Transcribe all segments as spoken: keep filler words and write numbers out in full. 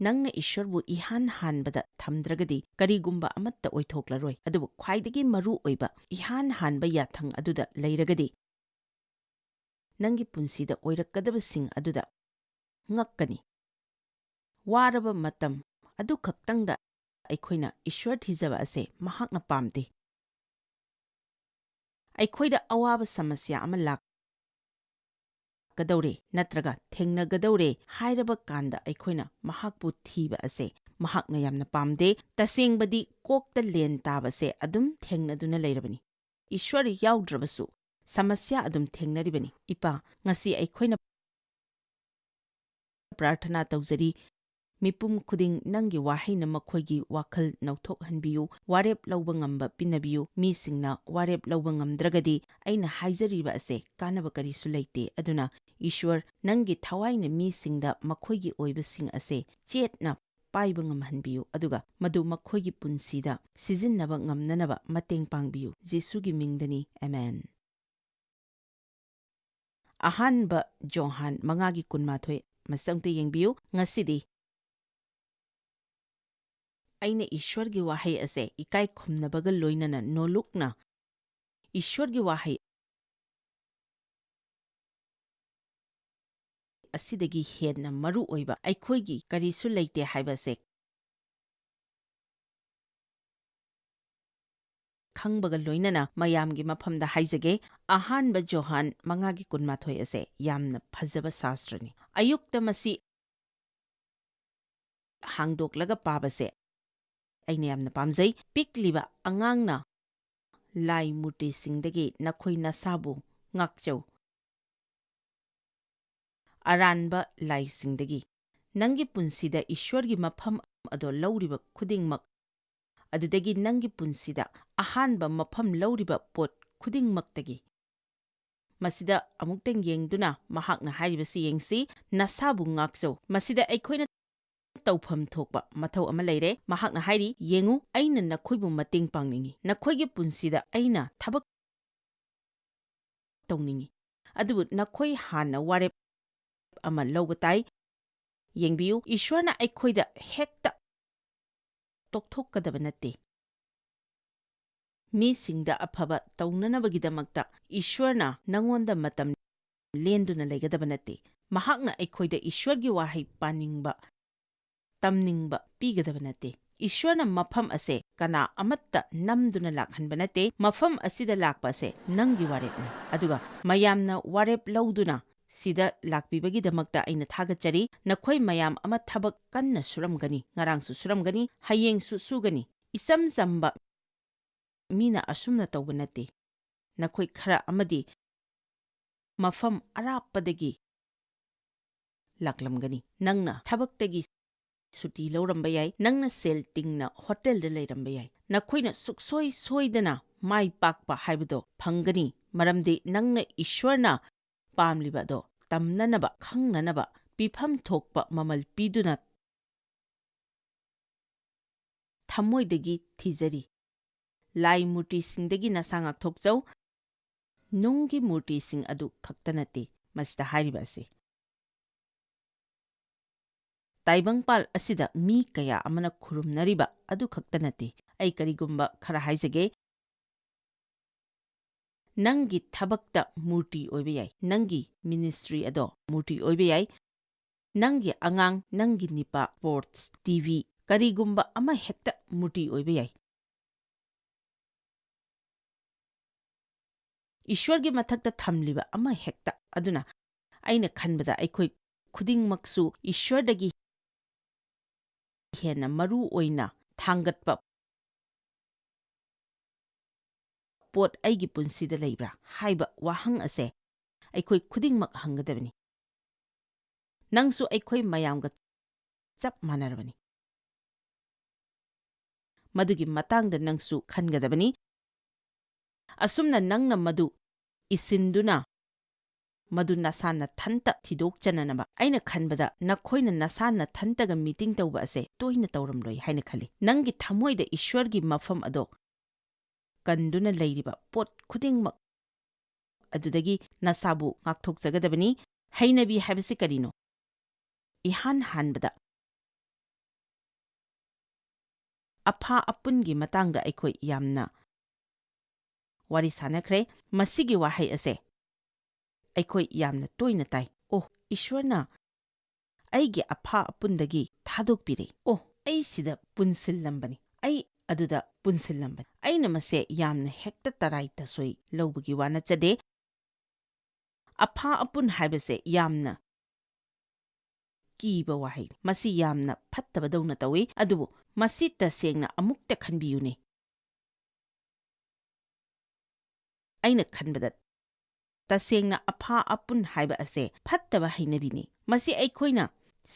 ꯅꯪꯅ ꯏꯁ꯭ꯋꯔꯕꯨ ꯏꯍꯥꯟ ꯍꯥꯟꯕꯗ ꯊꯝꯗ꯭ꯔꯒꯗꯤ ꯀꯔꯤꯒꯨꯝꯕ ꯑꯃꯠꯇ ꯑꯣꯏꯊꯣꯛꯂꯔꯣꯏ꯫ ꯑꯗꯨꯕꯨ ꯈ꯭ꯋꯥꯏꯗꯒꯤ ꯃꯔꯨ ꯑꯣꯏꯕ ꯏꯍꯥꯟ ꯍꯥꯟꯕ ꯌꯥꯊꯪ ꯑꯗꯨꯗ ꯂꯩꯔꯒꯗꯤ, ꯅꯪꯒꯤ ꯄꯨꯟꯁꯤꯗ ꯑꯣꯏꯔꯛꯀꯗꯕꯁꯤꯡ ꯑꯗꯨꯗ ꯉꯛꯀꯅꯤ꯫ ꯋꯥꯔꯕ ꯃꯇꯝ ꯑꯗꯨꯈꯛꯇꯪꯗ ꯑꯩꯈꯣꯏꯅ ꯏꯁ꯭ꯋꯔ ꯊꯤꯖꯕ ꯑꯁꯦ ꯃꯍꯥꯛꯅ ꯄꯥꯝꯗꯦ꯫ ꯑꯩꯈꯣꯏꯗ ꯑꯋꯥꯕ ꯁꯃꯁ꯭ꯌꯥ ꯑꯃ ꯂꯥꯛꯀꯗꯧꯔꯦ ꯅꯠꯇ꯭ꯔꯒ ꯊꯦꯡꯅꯒꯗꯧꯔꯦ ꯍꯥꯏꯔꯕ ꯀꯥꯟꯗ ꯑꯩꯈꯣꯏꯅ ꯃꯍꯥꯛꯄꯨ ꯊꯤꯕ ꯑꯁꯦ ꯃꯍꯥꯛꯅ ꯌꯥꯝꯅ ꯄꯥꯝꯗꯦ꯫ ꯇꯁꯦꯡꯕꯗꯤ ꯀꯣꯛꯇ ꯂꯦꯟ ꯇꯥꯕꯁꯦ ꯑꯗꯨꯝ ꯊꯦꯡꯅꯗꯨꯅ ꯂꯩꯔꯕꯅꯤ꯫ ꯏꯁ꯭ꯋꯔ ꯌꯥꯎꯗ꯭ꯔꯕꯁꯨ ꯁꯃꯁ꯭ꯌꯥ ꯑꯗꯨꯝ ꯊꯦꯡꯅꯔꯤꯕꯅꯤ꯫ ꯏꯄꯥ, ꯉꯁꯤ ꯑꯩꯈꯣꯏꯅ ꯄ꯭ꯔꯥꯔꯊꯅꯥ ꯇꯧꯖꯔꯤ꯫ ꯃꯤꯄꯨꯝ ꯈꯨꯗꯤꯡ ꯅꯪꯒꯤ ꯋꯥꯍꯩꯅ ꯃꯈꯣꯏꯒꯤ ꯋꯥꯈꯜ ꯅꯧꯊꯣꯛꯍꯟꯕꯤꯌꯨ, ꯋꯥꯔꯦꯞ ꯂꯧꯕ ꯉꯝꯕ ꯄꯤꯅꯕꯤꯌꯨ꯫ ꯃꯤꯁꯤꯡꯅ ꯋꯥꯔꯦꯞ ꯂꯧꯕ ꯉꯝꯗ꯭ꯔꯒꯗꯤ ꯑꯩꯅ ꯍꯥꯏꯖꯔꯤꯕ ꯑꯁꯦ ꯀꯥꯟꯅꯕ ꯀꯔꯤꯁꯨ ꯂꯩꯇꯦ꯫ ꯑꯗꯨꯅ ꯏꯁ꯭ꯋꯔ, ꯅꯪꯒꯤ ꯊꯋꯥꯏꯅ ꯃꯤꯁꯤꯡꯗ ꯃꯈꯣꯏꯒꯤ ꯑꯣꯏꯕꯁꯤꯡ ꯑꯁꯦ ꯆꯦꯠꯅ ꯄꯥꯏꯕ ꯉꯝꯍꯟꯕꯤꯌꯨ, ꯑꯗꯨꯒ ꯃꯗꯨ ꯃꯈꯣꯏꯒꯤ ꯄꯨꯟꯁꯤꯗ ꯁꯤꯖꯤꯟꯅꯕ ꯉꯝꯅꯅꯕ ꯃꯇꯦꯡ ꯄꯥꯡꯕꯤꯌꯨ꯫ ꯖꯤꯁꯨꯒꯤ ꯃꯤꯡꯗꯅꯤ, ꯑꯃꯦꯟ꯫ ꯑꯍꯥꯟꯕ ꯖꯣꯍꯥꯟ ꯃꯉꯥꯒꯤ ꯀꯨꯟꯃꯥꯊꯣꯏ ꯃꯁꯤ ꯑꯃꯨꯛꯇ ꯌꯦꯡꯕꯤꯌꯨ꯫ ꯉꯁꯤꯗꯤ ꯑꯩꯅ ꯏꯁ꯭ꯋꯔꯒꯤ ꯋꯥꯍꯩ ꯑꯁꯦ ꯏꯀꯥꯏ ꯈꯨꯝꯅꯕꯒ ꯂꯣꯏꯅꯅ ꯅꯣꯂꯨꯛꯅ ꯏꯁ꯭ꯋꯔꯒꯤ ꯋꯥꯍꯩ ꯑꯁꯤꯗꯒꯤ ꯍꯦꯟꯅ ꯃꯔꯨ ꯑꯣꯏꯕ ꯑꯩꯈꯣꯏꯒꯤ ꯀꯔꯤꯁꯨ ꯂꯩꯇꯦ ꯍꯥꯏꯕꯁꯦ ꯈꯪꯕꯒ ꯂꯣꯏꯅꯅ ꯃꯌꯥꯝꯒꯤ ꯃꯐꯝꯗ ꯍꯥꯏꯖꯒꯦ, ꯑꯍꯥꯟꯕ ꯖꯣꯍꯥꯟ ꯃꯉꯥꯒꯤ ꯀꯨꯟꯃꯥꯊꯣꯏ ꯑꯁꯦ ꯌꯥꯝꯅ ꯐꯖꯕ ꯁꯥꯁꯇ꯭ꯔꯅꯤ꯫ ꯑꯌꯨꯛꯇ ꯃꯁꯤ ꯍꯥꯡꯗꯣꯛꯂꯒ ꯄꯥꯕꯁꯦ ꯑꯩꯅ ꯌꯥꯝꯅ ꯄꯥꯝꯖꯩ꯫ ꯄꯤꯛꯂꯤꯕ ꯑꯉꯥꯡꯅ ꯂꯥꯏ ꯃꯨꯔꯇꯤꯁꯤꯡꯗꯒꯤ ꯅꯈꯣꯏ ꯅꯁꯥꯕꯨ ꯉꯥꯛꯆꯧ꯫ ꯑꯔꯥꯟꯕ ꯂꯥꯏꯁꯤꯡꯗꯒꯤ꯫ ꯅꯪꯒꯤ ꯄꯨꯟꯁꯤꯗ ꯏꯁ꯭ꯋꯔꯒꯤ ꯃꯐꯝ ꯑꯗꯣ ꯂꯧꯔꯤꯕ ꯈꯨꯗꯤꯡꯃꯛ, ꯑꯗꯨꯗꯒꯤ ꯅꯪꯒꯤ ꯄꯨꯟꯁꯤꯗ ꯑꯍꯥꯟꯕ ꯃꯐꯝ ꯂꯧꯔꯤꯕ ꯄꯣꯠ ꯈꯨꯗꯤꯡꯃꯛꯇꯒꯤ꯫ ꯃꯁꯤꯗ ꯑꯃꯨꯛꯇꯪ ꯌꯦꯡꯗꯨꯅ ꯃꯍꯥꯛꯅ ꯍꯥꯏꯔꯤꯕꯁꯤ ꯌꯦꯡꯁꯤ, "ꯅꯁꯥꯕꯨ ꯉꯥꯛꯆꯧ꯫" ꯃꯁꯤꯗ ꯑꯩꯈꯣꯏꯅ ꯇꯧꯐꯝ ꯊꯣꯛꯄ ꯃꯊꯧ ꯑꯃ ꯂꯩꯔꯦ꯫ ꯃꯍꯥꯛꯅ ꯍꯥꯏꯔꯤ, "ꯌꯦꯡꯉꯨ, ꯑꯩꯅ ꯅꯈꯣꯏꯕꯨ ꯃꯇꯦꯡ ꯄꯥꯡꯅꯤꯡꯏ, ꯅꯈꯣꯏꯒꯤ ꯄꯨꯟꯁꯤꯗ ꯑꯩꯅ ꯊꯕꯛ ꯇꯧꯅꯤꯡꯏ, ꯑꯗꯨꯕꯨ ꯅꯈꯣꯏ ꯍꯥꯟꯅ ꯋꯥꯔꯦꯞ ꯑꯃ ꯂꯧꯕ ꯇꯥꯏ꯫ ꯌꯦꯡꯕꯤꯌꯨ, ꯏꯁ꯭ꯋꯔꯅ ꯑꯩꯈꯣꯏꯗ ꯍꯦꯛꯇ ꯇꯣꯛꯊꯣꯛꯀꯗꯕ ꯅꯠꯇꯦ꯫ ꯃꯤꯁꯤꯡꯗ ꯑꯐꯕ ꯇꯧꯅꯅꯕꯒꯤꯗꯃꯛꯇ ꯏꯁ꯭ꯋꯔꯅ ꯅꯉꯣꯟꯗ ꯃꯇꯝ ꯂꯦꯟꯗꯨꯅ ꯂꯩꯒꯗꯕ ꯅꯠꯇꯦ꯫ ꯃꯍꯥꯛꯅ ꯑꯩꯈꯣꯏꯗ ꯏꯁ꯭ꯋꯔꯒꯤ ꯋꯥꯍꯩ ꯄꯥꯅꯤꯡꯕ, ꯇꯝꯅꯤꯡꯕ ꯄꯤꯒꯗꯕ ꯅꯠꯇꯦ꯫ ꯏꯁ꯭ꯋꯔꯅ ꯃꯐꯝ ꯑꯁꯦ ꯀꯅꯥ ꯑꯃꯠꯇ ꯅꯝꯗꯨꯅ ꯂꯥꯛꯍꯟꯕ ꯅꯠꯇꯦ꯫ ꯃꯐꯝ ꯑꯁꯤꯗ ꯂꯥꯛꯄ ꯑꯁꯦ ꯅꯪꯒꯤ ꯋꯥꯔꯦꯞꯅꯤ꯫ ꯑꯗꯨꯒ ꯃꯌꯥꯝꯅ ꯋꯥꯔꯦꯞ ꯂꯧꯗꯨꯅ ꯁꯤꯗ ꯂꯥꯛꯄꯤꯕꯒꯤꯗꯃꯛꯇ ꯑꯩꯅ ꯊꯥꯒꯠꯆꯔꯤ꯫ ꯅꯈꯣꯏ ꯃꯌꯥꯝ ꯑꯃ ꯊꯕꯛ ꯀꯟꯅ ꯁꯨꯔꯝꯒꯅꯤ, ꯉꯔꯥꯡꯁꯨ ꯁꯨꯔꯝꯒꯅꯤ, ꯍꯌꯦꯡꯁꯨ ꯁꯨꯒꯅꯤ꯫ ꯏꯆꯝ ꯆꯝꯕ ꯃꯤꯅ ꯑꯁꯨꯝꯅ ꯇꯧꯕ ꯅꯠꯇꯦ꯫ ꯅꯈꯣꯏ ꯈꯔ ꯑꯃꯗꯤ ꯃꯐꯝ ꯑꯔꯥꯞꯄꯗꯒꯤ ꯂꯥꯛꯂꯝꯒꯅꯤ꯫ ꯅꯪꯅ ꯊꯕꯛꯇꯒꯤ ꯁꯨꯇꯤ ꯂꯧꯔꯝꯕ ꯌꯥꯏ, ꯅꯪꯅ ꯁꯦꯜ ꯇꯤꯡꯅ ꯍꯣꯇꯦꯜꯗ ꯂꯩꯔꯝꯕ ꯌꯥꯏ꯫ ꯅꯈꯣꯏꯅ ꯁꯨꯛꯁꯣꯏ ꯁꯣꯏꯗꯅ ꯃꯥꯏ ꯄꯥꯛꯄ ꯍꯥꯏꯕꯗꯣ ꯐꯪꯒꯅꯤ, ꯃꯔꯝꯗꯤ ꯅꯪꯅ ꯏꯁ꯭ꯋꯔꯅ ꯄꯥꯝꯂꯤꯕ ꯑꯗꯣ ꯇꯝꯅꯅꯕ, ꯈꯪꯅꯅꯕ, ꯄꯤꯐꯝ ꯊꯣꯛꯄ ꯃꯃꯜ ꯄꯤꯗꯨꯅ ꯊꯃꯣꯏꯗꯒꯤ ꯊꯤꯖꯔꯤ꯫ ꯂꯥꯏ ꯃꯨꯔꯇꯤꯁꯤꯡꯗꯒꯤ ꯅꯁꯥ ꯉꯥꯛꯊꯣꯛꯆꯧ꯫ ꯅꯨꯡꯒꯤ ꯃꯨꯔꯇꯤꯁꯤꯡ ꯑꯗꯨ ꯈꯛꯇ ꯅꯠꯇꯦ ꯃꯁꯤꯗ ꯍꯥꯏꯔꯤꯕ ꯑꯁꯤ꯫ ꯇꯥꯏꯕꯪꯄꯥꯜ ꯑꯁꯤꯗ ꯃꯤ ꯀꯌꯥ ꯑꯃꯅ ꯈꯨꯔꯨꯝꯅꯔꯤꯕ ꯑꯗꯨ ꯈꯛꯇ ꯅꯠꯇꯦ꯫ ꯑꯩ ꯀꯔꯤꯒꯨꯝꯕ ꯈꯔ ꯍꯥꯏꯖꯒꯦ꯫ ꯅꯪꯒꯤ ꯊꯕꯛꯇ ꯃꯨꯔꯇꯤ ꯑꯣꯏꯕ ꯌꯥꯏ, ꯅꯪꯒꯤ ꯃꯤꯅꯤꯁꯇ꯭ꯔꯤ ꯑꯗꯣ ꯃꯨꯔꯇꯤ ꯑꯣꯏꯕ ꯌꯥꯏ, ꯅꯪꯒꯤ ꯑꯉꯥꯡ, ꯅꯪꯒꯤ ꯅꯤꯄꯥ, ꯁ꯭ꯄꯣꯔꯠꯁ, ꯇꯤ ꯚꯤ, ꯀꯔꯤꯒꯨꯝꯕ ꯑꯃ ꯍꯦꯛꯇ ꯃꯨꯔꯇꯤ ꯑꯣꯏꯕ ꯌꯥꯏ꯫ ꯏꯁ꯭ꯋꯔꯒꯤ ꯃꯊꯛꯇ ꯊꯝꯂꯤꯕ ꯑꯃ ꯍꯦꯛꯇ꯫ ꯑꯗꯨꯅ ꯑꯩꯅ ꯈꯟꯕꯗ ꯑꯩꯈꯣꯏ ꯈꯨꯗꯤꯡꯃꯛꯁꯨ ꯏꯁ꯭ꯋꯔꯗꯒꯤ ꯍꯦꯟꯅ ꯃꯔꯨ ꯑꯣꯏꯅ ꯊꯥꯡꯒꯠꯄ ꯄꯣꯠ ꯑꯩꯒꯤ ꯄꯨꯟꯁꯤꯗ ꯂꯩꯕ꯭ꯔꯥ ꯍꯥꯏꯕ ꯋꯥꯍꯪ ꯑꯁꯦ ꯑꯩꯈꯣꯏ ꯈꯨꯗꯤꯡꯃꯛ ꯍꯪꯒꯗꯕꯅꯤ꯫ ꯅꯪꯁꯨ ꯑꯩꯈꯣꯏ ꯃꯌꯥꯝꯒ ꯆꯞ ꯃꯥꯟꯅꯔꯕꯅꯤ꯫ ꯃꯗꯨꯒꯤ ꯃꯇꯥꯡꯗ ꯅꯪꯁꯨ ꯈꯟꯒꯗꯕꯅꯤ꯫ ꯑꯁꯨꯝꯅ ꯅꯪꯅ ꯃꯗꯨ ꯏꯁꯤꯟꯗꯨꯅ, ꯃꯗꯨ ꯅꯁꯥ ꯅꯊꯟꯇ ꯊꯤꯗꯣꯛꯆꯅꯅꯕ꯫ ꯑꯩꯅ ꯈꯟꯕꯗ ꯅꯈꯣꯏꯅ ꯅꯁꯥ ꯅꯊꯟꯇꯒ ꯃꯤꯇꯤꯡ ꯇꯧꯕ ꯑꯁꯦ ꯇꯣꯏꯅ ꯇꯧꯔꯝꯂꯣꯏ ꯍꯥꯏꯅ ꯈꯜꯂꯤ꯫ ꯅꯪꯒꯤ ꯊꯃꯣꯏꯗ ꯏꯁ꯭ꯋꯔꯒꯤ ꯃꯐꯝ ꯑꯗꯣ ꯀꯟꯗꯨꯅ ꯂꯩꯔꯤꯕ ꯄꯣꯠ ꯈꯨꯗꯤꯡꯃꯛ ꯑꯗꯨꯗꯒꯤ ꯅꯁꯥꯕꯨ ꯉꯥꯛꯊꯣꯛꯆꯒꯗꯕꯅꯤ꯫ ꯍꯩꯅꯕꯤ ꯍꯥꯏꯕꯁꯤ ꯀꯔꯤꯅꯣ? ꯏꯍꯥꯟ ꯍꯥꯟꯕꯗ ꯑꯐꯥ ꯑꯄꯨꯟꯒꯤ ꯃꯇꯥꯡꯗ ꯑꯩꯈꯣꯏ ꯌꯥꯝꯅ ꯋꯥꯔꯤ ꯁꯥꯅꯈ꯭ꯔꯦ꯫ ꯃꯁꯤꯒꯤ ꯋꯥꯍꯩ ꯑꯁꯦ ꯑꯩꯈꯣꯏ ꯌꯥꯝꯅ ꯇꯣꯏꯅ ꯇꯥꯏ, "ꯑꯣ, ꯏꯁ꯭ꯋꯔꯅ ꯑꯩꯒꯤ ꯑꯐꯥ ꯑꯄꯨꯟꯗꯒꯤ ꯊꯥꯗꯣꯛꯄꯤꯔꯦ꯫ ꯑꯣ, ꯑꯩ ꯁꯤꯗ ꯄꯨꯟꯁꯤꯜꯂꯝꯕꯅꯤ꯫ ꯑꯩ ꯑꯗꯨꯗ ꯄꯨꯟꯁꯤꯜꯂꯝꯕꯅꯤ꯫" ꯑꯩꯅ ꯃꯁꯦ ꯌꯥꯝꯅ ꯍꯦꯛꯇ ꯇꯔꯥꯏ ꯇꯁꯣꯏ ꯂꯧꯕꯒꯤ ꯋꯥ ꯅꯠꯆꯗꯦ꯫ ꯑꯐꯥ ꯑꯄꯨꯟ ꯍꯥꯏꯕꯁꯦ ꯌꯥꯝꯅ ꯀꯤꯕ ꯋꯥꯍꯩꯅꯤ꯫ ꯃꯁꯤ ꯌꯥꯝꯅ ꯐꯠꯇꯕꯗꯧꯅ ꯇꯧꯏ, ꯑꯗꯨꯕꯨ ꯃꯁꯤ ꯇꯁꯦꯡꯅ ꯑꯃꯨꯛꯇ ꯈꯟꯕꯤꯌꯨꯅꯦ꯫ ꯑꯩꯅ ꯈꯟꯕꯗ ꯇꯁꯦꯡꯅ ꯑꯐꯥ ꯑꯄꯨꯟ ꯍꯥꯏꯕ ꯑꯁꯦ ꯐꯠꯇꯕ ꯍꯩꯅꯕꯤꯅꯤ꯫ ꯃꯁꯤ ꯑꯩꯈꯣꯏꯅ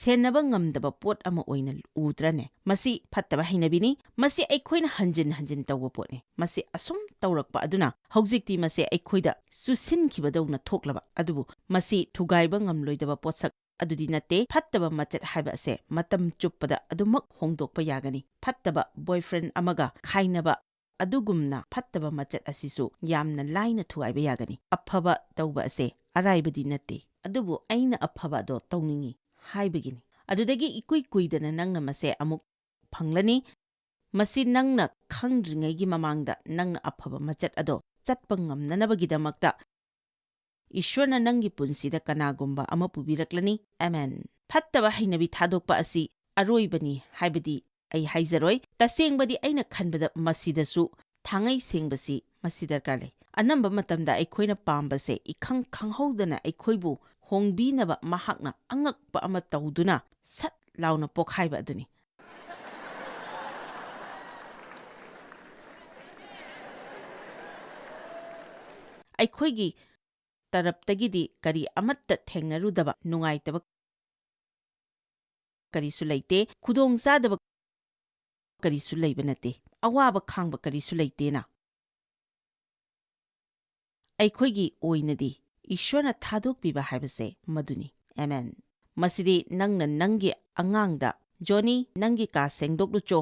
ꯁꯦꯟꯅꯕ ꯉꯝꯗꯕ ꯄꯣꯠ ꯑꯃ ꯑꯣꯏꯅ ꯎꯗ꯭ꯔꯅꯦ? ꯃꯁꯤ ꯐꯠꯇꯕ ꯍꯩꯅꯕꯤꯅꯤ꯫ ꯃꯁꯤ ꯑꯩꯈꯣꯏꯅ ꯍꯟꯖꯤꯟ ꯍꯟꯖꯤꯟ ꯇꯧꯕ ꯄꯣꯠꯅꯤ꯫ ꯃꯁꯤ ꯑꯁꯨꯝ ꯇꯧꯔꯛꯄ ꯑꯗꯨꯅ ꯍꯧꯖꯤꯛꯇꯤ ꯃꯁꯤ ꯑꯩꯈꯣꯏꯗ ꯆꯨꯁꯤꯟꯈꯤꯕꯗꯧꯅ ꯊꯣꯛꯂꯕ, ꯑꯗꯨꯕꯨ ꯃꯁꯤ ꯊꯨꯒꯥꯏꯕ ꯉꯝꯂꯣꯏꯗꯕ ꯄꯣꯠꯁꯛ ꯑꯗꯨꯗꯤ ꯅꯠꯇꯦ꯫ ꯐꯠꯇꯕ ꯃꯆꯠ ꯍꯥꯏꯕ ꯑꯁꯦ ꯃꯇꯝ ꯆꯨꯞꯄꯗ ꯑꯗꯨꯃꯛ ꯍꯣꯡꯗꯣꯛꯄ ꯌꯥꯒꯅꯤ꯫ ꯐꯠꯇꯕ boyfriend ꯑꯃꯒ ꯈꯥꯏꯅꯕ ꯑꯗꯨꯒꯨꯝꯅ ꯐꯠꯇꯕ ꯃꯆꯠ ꯑꯁꯤꯁꯨ ꯌꯥꯝꯅ ꯂꯥꯏꯅ ꯊꯨꯒꯥꯏꯕ ꯌꯥꯒꯅꯤ꯫ ꯑꯐꯕ ꯇꯧꯕ ꯑꯁꯦ ꯑꯔꯥꯏꯕꯗꯤ ꯅꯠꯇꯦ, ꯑꯗꯨꯕꯨ ꯑꯩꯅ ꯑꯐꯕ ꯑꯗꯣ ꯇꯧꯅꯤꯡꯏ ꯍꯥꯏꯕꯒꯤꯅꯤ꯫ ꯑꯗꯨꯗꯒꯤ ꯏꯀꯨꯏ ꯀꯨꯏꯗꯅ ꯅꯪꯅ ꯃꯁꯦ ꯑꯃꯨꯛ ꯐꯪꯂꯅꯤ꯫ ꯃꯁꯤ ꯅꯪꯅ ꯈꯪꯗ꯭ꯔꯤꯉꯩꯒꯤ ꯃꯃꯥꯡꯗ ꯅꯪꯅ ꯑꯐꯕ ꯃꯆꯠ ꯑꯗꯣ ꯆꯠꯄ ꯉꯝꯅꯅꯕꯒꯤꯗꯃꯛꯇ ꯏꯁ꯭ꯋꯔꯅ ꯅꯪꯒꯤ ꯄꯨꯟꯁꯤꯗ ꯀꯅꯥꯒꯨꯝꯕ ꯑꯃ ꯄꯨꯕꯤꯔꯛꯂꯅꯤ꯫ ꯑꯃꯦꯟ꯫ ꯐꯠꯇꯕ ꯍꯩꯅꯕꯤ ꯊꯥꯗꯣꯛꯄ ꯑꯁꯤ ꯑꯔꯣꯏꯕꯅꯤ ꯍꯥꯏꯕꯗꯤ ꯑꯩ ꯍꯥꯏꯖꯔꯣꯏ꯫ ꯇꯁꯦꯡꯕꯗꯤ ꯑꯩꯅ ꯈꯟꯕꯗ ꯃꯁꯤꯗꯁꯨ ꯊꯥꯡꯉꯩ ꯁꯦꯡꯕꯁꯤ ꯃꯁꯤ ꯗꯔꯀꯥꯔ ꯂꯩ꯫ ꯑꯅꯝꯕ ꯃꯇꯝꯗ ꯑꯩꯈꯣꯏꯅ ꯄꯥꯝꯕꯁꯦ ꯏꯈꯪ ꯈꯪꯍꯧꯗꯅ ꯑꯩꯈꯣꯏꯕꯨ ꯍꯣꯡꯕꯤꯅꯕ ꯃꯍꯥꯛꯅ ꯑꯉꯛꯄ ꯑꯃ ꯇꯧꯗꯨꯅ ꯁꯠ ꯂꯥꯎꯅ ꯄꯣꯛꯈꯥꯏꯕ ꯑꯗꯨꯅꯤ꯫ ꯑꯩꯈꯣꯏꯒꯤ ꯇꯔꯞꯇꯒꯤꯗꯤ ꯀꯔꯤ ꯑꯃꯠꯇ ꯊꯦꯡꯅꯔꯨꯗꯕ ꯅꯨꯡꯉꯥꯏꯇꯕ ꯀꯔꯤꯁꯨ ꯂꯩꯇꯦ, ꯈꯨꯗꯣꯡꯆꯥꯗꯕ ꯀꯔꯤꯁꯨ ꯂꯩꯕ ꯅꯠꯇꯦ, ꯑꯋꯥꯕ ꯈꯥꯡꯕ ꯀꯔꯤꯁꯨ ꯂꯩꯇꯦꯅ꯫ ꯑꯩꯈꯣꯏꯒꯤ ꯑꯣꯏꯅꯗꯤ ꯏꯁ꯭ꯋꯔꯅ ꯊꯥꯗꯣꯛꯄꯤꯕ ꯍꯥꯏꯕꯁꯦ ꯃꯗꯨꯅꯤ꯫ ꯑꯦꯃꯦꯟ꯫ ꯃꯁꯤꯗꯤ ꯅꯪꯅ ꯅꯪꯒꯤ ꯑꯉꯥꯡꯗ, "ꯖꯣꯅꯤ, ꯅꯪꯒꯤ ꯀꯥ ꯁꯦꯡꯗꯣꯛꯂꯨꯆꯣ"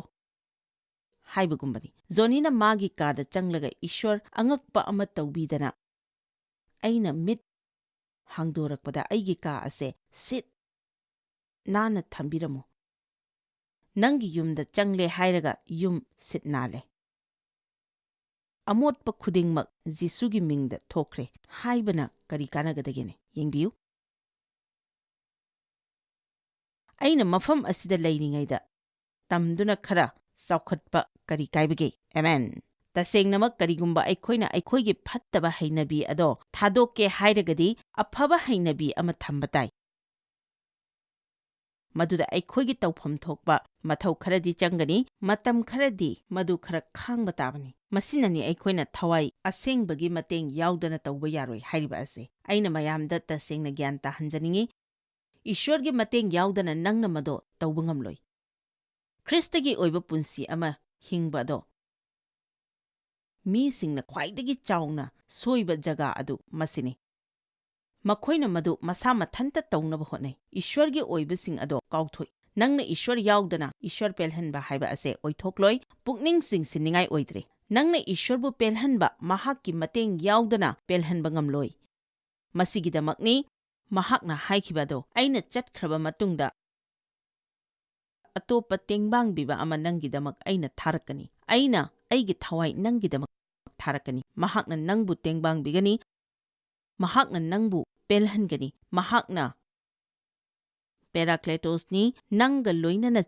ꯍꯥꯏꯕꯒꯨꯝꯕꯅꯤ꯫ ꯖꯣꯅꯤꯅ ꯃꯥꯒꯤ ꯀꯥꯗ ꯆꯪꯂꯒ ꯏꯁ꯭ꯋꯔ ꯑꯉꯛꯄ ꯑꯃ ꯇꯧꯕꯤꯗꯅ ꯑꯩꯅ ꯃꯤꯠ ꯍꯥꯡꯗꯣꯔꯛꯄꯗ ꯑꯩꯒꯤ ꯀꯥ ꯑꯁꯦ ꯁꯤꯠ ꯅꯥꯟꯅ ꯊꯝꯕꯤꯔꯝꯃꯨ꯫ ꯅꯪꯒꯤ ꯌꯨꯝꯗ ꯆꯪꯂꯦ ꯍꯥꯏꯔꯒ ꯌꯨꯝ ꯁꯤꯠ ꯅꯥꯜꯂꯦ꯫ ꯑꯃꯣꯠꯄ ꯈꯨꯗꯤꯡꯃꯛ ꯖꯤꯁꯨꯒꯤ ꯃꯤꯡꯗ ꯊꯣꯛꯈ꯭ꯔꯦ ꯍꯥꯏꯕꯅ ꯀꯔꯤ ꯀꯥꯟꯅꯒꯗꯒꯦꯅꯦ? ꯌꯦꯡꯕꯤꯌꯨ꯫ ꯑꯩꯅ ꯃꯐꯝ ꯑꯁꯤꯗ ꯂꯩꯔꯤꯉꯩꯗ ꯇꯝꯗꯨꯅ ꯈꯔ ꯆꯥꯎꯈꯠꯄ ꯀꯔꯤ ꯀꯥꯏꯕꯒꯦ? ꯑꯦꯃꯦꯟ꯫ ꯇꯁꯦꯡꯅꯃꯛ, ꯀꯔꯤꯒꯨꯝꯕ ꯑꯩꯈꯣꯏꯅ ꯑꯩꯈꯣꯏꯒꯤ ꯐꯠꯇꯕ ꯍꯩꯅꯕꯤ ꯑꯗꯣ ꯊꯥꯗꯣꯛꯀꯦ ꯍꯥꯏꯔꯒꯗꯤ, ꯑꯐꯕ ꯍꯩꯅꯕꯤ ꯑꯃ ꯊꯝꯕ ꯇꯥꯏ꯫ ꯃꯗꯨꯗ ꯑꯩꯈꯣꯏꯒꯤ ꯇꯧꯐꯝ ꯊꯣꯛꯄ ꯃꯊꯧ ꯈꯔꯗꯤ ꯆꯪꯒꯅꯤ, ꯃꯇꯝ ꯈꯔꯗꯤ ꯃꯗꯨ ꯈꯔ ꯈꯥꯡꯕ ꯇꯥꯕꯅꯤ꯫ ꯃꯁꯤꯅꯅꯤ ꯑꯩꯈꯣꯏꯅ ꯊꯋꯥꯏ ꯑꯁꯦꯡꯕꯒꯤ ꯃꯇꯦꯡ ꯌꯥꯎꯗꯅ ꯇꯧꯕ ꯌꯥꯔꯣꯏ ꯍꯥꯏꯔꯤꯕ ꯑꯁꯦ꯫ ꯑꯩꯅ ꯃꯌꯥꯝꯗ ꯇꯁꯦꯡꯅ ꯒ꯭ꯌꯥꯟ ꯇꯥꯍꯟꯖꯅꯤꯡꯏ, ꯏꯁ꯭ꯋꯔꯒꯤ ꯃꯇꯦꯡ ꯌꯥꯎꯗꯅ ꯅꯪꯅ ꯃꯗꯨ ꯇꯧꯕ ꯉꯝꯂꯣꯏ꯫ ꯈ꯭ꯔꯤꯁꯇꯒꯤ ꯑꯣꯏꯕ ꯄꯨꯟꯁꯤ ꯑꯃ ꯍꯤꯡꯕ ꯑꯗꯣ ꯃꯤꯁꯤꯡꯅ ꯈ꯭ꯋꯥꯏꯗꯒꯤ ꯆꯥꯎꯅ ꯁꯣꯏꯕ ꯖꯒꯥ ꯑꯗꯨ ꯃꯁꯤꯅꯤ꯫ ꯃꯈꯣꯏꯅ ꯃꯗꯨ ꯃꯁꯥ ꯃꯊꯟꯇ ꯇꯧꯅꯕ ꯍꯣꯠꯅꯩ꯫ ꯏꯁ꯭ꯋꯔꯒꯤ ꯑꯣꯏꯕꯁꯤꯡ ꯑꯗꯣ ꯀꯥꯎꯊꯣꯛꯏ꯫ ꯅꯪꯅ ꯏꯁ꯭ꯋꯔ ꯌꯥꯎꯗꯅ ꯏꯁ꯭ꯋꯔ ꯄꯦꯜꯍꯟꯕ ꯍꯥꯏꯕ ꯑꯁꯦ ꯑꯣꯏꯊꯣꯛꯂꯣꯏ꯫ ꯄꯨꯛꯅꯤꯡ ꯆꯤꯡꯁꯤꯟꯅꯤꯡꯉꯥꯏ ꯑꯣꯏꯗ꯭ꯔꯦ꯫ ꯅꯪꯅ ꯏꯁ꯭ꯋꯔꯕꯨ ꯄꯦꯜꯍꯟꯕ ꯃꯍꯥꯛꯀꯤ ꯃꯇꯦꯡ ꯌꯥꯎꯗꯅ ꯄꯦꯜꯍꯟꯕ ꯉꯝꯂꯣꯏ꯫ ꯃꯁꯤꯒꯤꯗꯃꯛꯅꯤ ꯃꯍꯥꯛꯅ ꯍꯥꯏꯈꯤꯕ ꯑꯗꯣ, "ꯑꯩꯅ ꯆꯠꯈ꯭ꯔꯕ ꯃꯇꯨꯡꯗ ꯑꯇꯣꯞꯄ ꯇꯦꯡꯕꯥꯡꯕꯤꯕ ꯑꯃ ꯅꯪꯒꯤꯗꯃꯛ ꯑꯩꯅ ꯊꯥꯔꯛꯀꯅꯤ꯫ ꯑꯩꯅ ꯑꯩꯒꯤ ꯊꯋꯥꯏ ꯅꯪꯒꯤꯗꯃꯛ ꯊꯥꯔꯛꯀꯅꯤ꯫ ꯃꯍꯥꯛꯅ ꯅꯪꯕꯨ ꯇꯦꯡꯕꯥꯡꯕꯤꯒꯅꯤ꯫ ꯃꯍꯥꯛꯅ ꯅꯪꯕꯨ ꯄꯦꯜꯍꯟꯒꯅꯤ꯫ ꯃꯍꯥꯛꯅ ꯄꯦꯔꯥꯀ꯭ꯂꯦꯇꯣꯁꯅꯤ, ꯅꯪꯒ ꯂꯣꯏꯅꯅ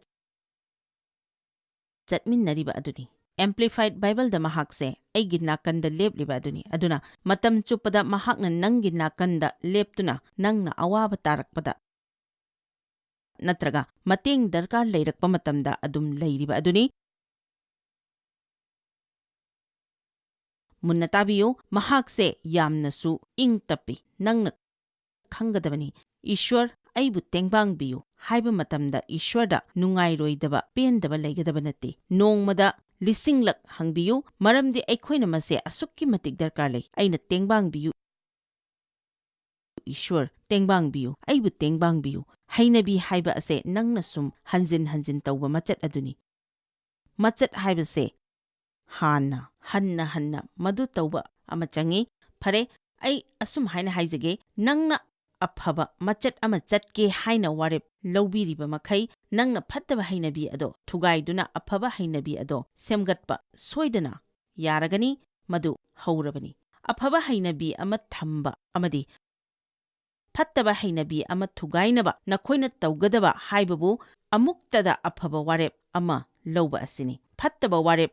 ꯆꯠꯃꯤꯟꯅꯔꯤꯕ ꯑꯗꯨꯅꯤ꯫" ꯑꯦꯝꯄ꯭ꯂꯤꯐꯥꯏꯗ ꯕꯥꯏꯕꯜꯗ ꯃꯍꯥꯛꯁꯦ "ꯑꯩꯒꯤ ꯅꯥꯀꯟꯗ ꯂꯦꯞꯂꯤꯕ ꯑꯗꯨꯅꯤ꯫" ꯑꯗꯨꯅ ꯃꯇꯝ ꯆꯨꯞꯄꯗ ꯃꯍꯥꯛꯅ ꯅꯪꯒꯤ ꯅꯥꯀꯟꯗ ꯂꯦꯞꯇꯨꯅ ꯅꯪꯅ ꯑꯋꯥꯕ ꯇꯥꯔꯛꯄꯗ ꯅꯠꯇ꯭ꯔꯒ ꯃꯇꯦꯡ ꯗꯔꯀꯥꯔ ꯂꯩꯔꯛꯄ ꯃꯇꯝꯗ ꯑꯗꯨꯝ ꯂꯩꯔꯤꯕ ꯑꯗꯨꯅꯤ꯫ ꯃꯨꯟꯅ ꯇꯥꯕꯤꯌꯨ, ꯃꯍꯥꯛꯁꯦ ꯌꯥꯝꯅꯁꯨ ꯏꯪ ꯇꯞꯄꯤ꯫ ꯅꯪꯅ ꯈꯪꯒꯗꯕꯅꯤ, "ꯏꯁ꯭ꯋꯔ, ꯑꯩꯕꯨ ꯇꯦꯡꯕꯥꯡꯕꯤꯌꯨ" ꯍꯥꯏꯕ ꯃꯇꯝꯗ ꯏꯁ꯭ꯋꯔꯗ ꯅꯨꯡꯉꯥꯏꯔꯣꯏꯗꯕ, ꯄꯦꯟꯗꯕ ꯂꯩꯒꯗꯕ ꯅꯠꯇꯦ꯫ ꯅꯣꯡꯃꯗ ꯂꯤꯁꯤꯡꯂꯛ ꯍꯪꯕꯤꯌꯨ, ꯃꯔꯝꯗꯤ ꯑꯩꯈꯣꯏꯅ ꯃꯁꯦ ꯑꯁꯨꯛꯀꯤ ꯃꯇꯤꯛ ꯗꯔꯀꯥꯔ ꯂꯩ꯫ "ꯑꯩꯅ ꯇꯦꯡꯕꯥꯡꯕꯤꯌꯨ, ꯏꯁ꯭ꯋꯔ, ꯇꯦꯡꯕꯥꯡꯕꯤꯌꯨ, ꯑꯩꯕꯨ ꯇꯦꯡꯕꯥꯡꯕꯤꯌꯨ" ꯍꯩꯅꯕꯤ ꯍꯥꯏꯕ ꯑꯁꯦ ꯅꯪꯅ ꯁꯨꯝ ꯍꯟꯖꯤꯟ ꯍꯟꯖꯤꯟ ꯇꯧꯕ ꯃꯆꯠ ꯑꯗꯨꯅꯤ꯫ ꯃꯆꯠ ꯍꯥꯏꯕꯁꯦ ꯍꯥꯟꯅ, ꯍꯟꯅ ꯍꯟꯅ ꯃꯗꯨ ꯇꯧꯕ ꯑꯃ ꯆꯪꯏ꯫ ꯐꯔꯦ, ꯑꯩ ꯑꯁꯨꯝ ꯍꯥꯏꯅ ꯍꯥꯏꯖꯒꯦ, ꯅꯪꯅ ꯑꯐꯕ ꯃꯆꯠ ꯑꯃ ꯆꯠꯀꯦ ꯍꯥꯏꯅ ꯋꯥꯔꯦꯞ ꯂꯧꯕꯤꯔꯤꯕ ꯃꯈꯩ, ꯅꯪꯅ ꯐꯠꯇꯕ ꯍꯩꯅꯕꯤ ꯑꯗꯣ ꯊꯨꯒꯥꯏꯗꯨꯅ ꯑꯐꯕ ꯍꯩꯅꯕꯤ ꯑꯗꯣ ꯁꯦꯝꯒꯠꯄ ꯁꯣꯏꯗꯅ ꯌꯥꯔꯒꯅꯤ꯫ ꯃꯗꯨ ꯍꯧꯔꯕꯅꯤ꯫ ꯑꯐꯕ ꯍꯩꯅꯕꯤ ꯑꯃ ꯊꯝꯕ ꯑꯃꯗꯤ ꯐꯠꯇꯕ ꯍꯩꯅꯕꯤ ꯑꯃ ꯊꯨꯒꯥꯏꯅꯕ ꯅꯈꯣꯏꯅ ꯇꯧꯒꯗꯕ ꯍꯥꯏꯕꯕꯨ ꯑꯃꯨꯛꯇꯗ ꯑꯐꯕ ꯋꯥꯔꯦꯞ ꯑꯃ ꯂꯧꯕ ꯑꯁꯤꯅꯤ꯫ ꯐꯠꯇꯕ ꯋꯥꯔꯦꯞ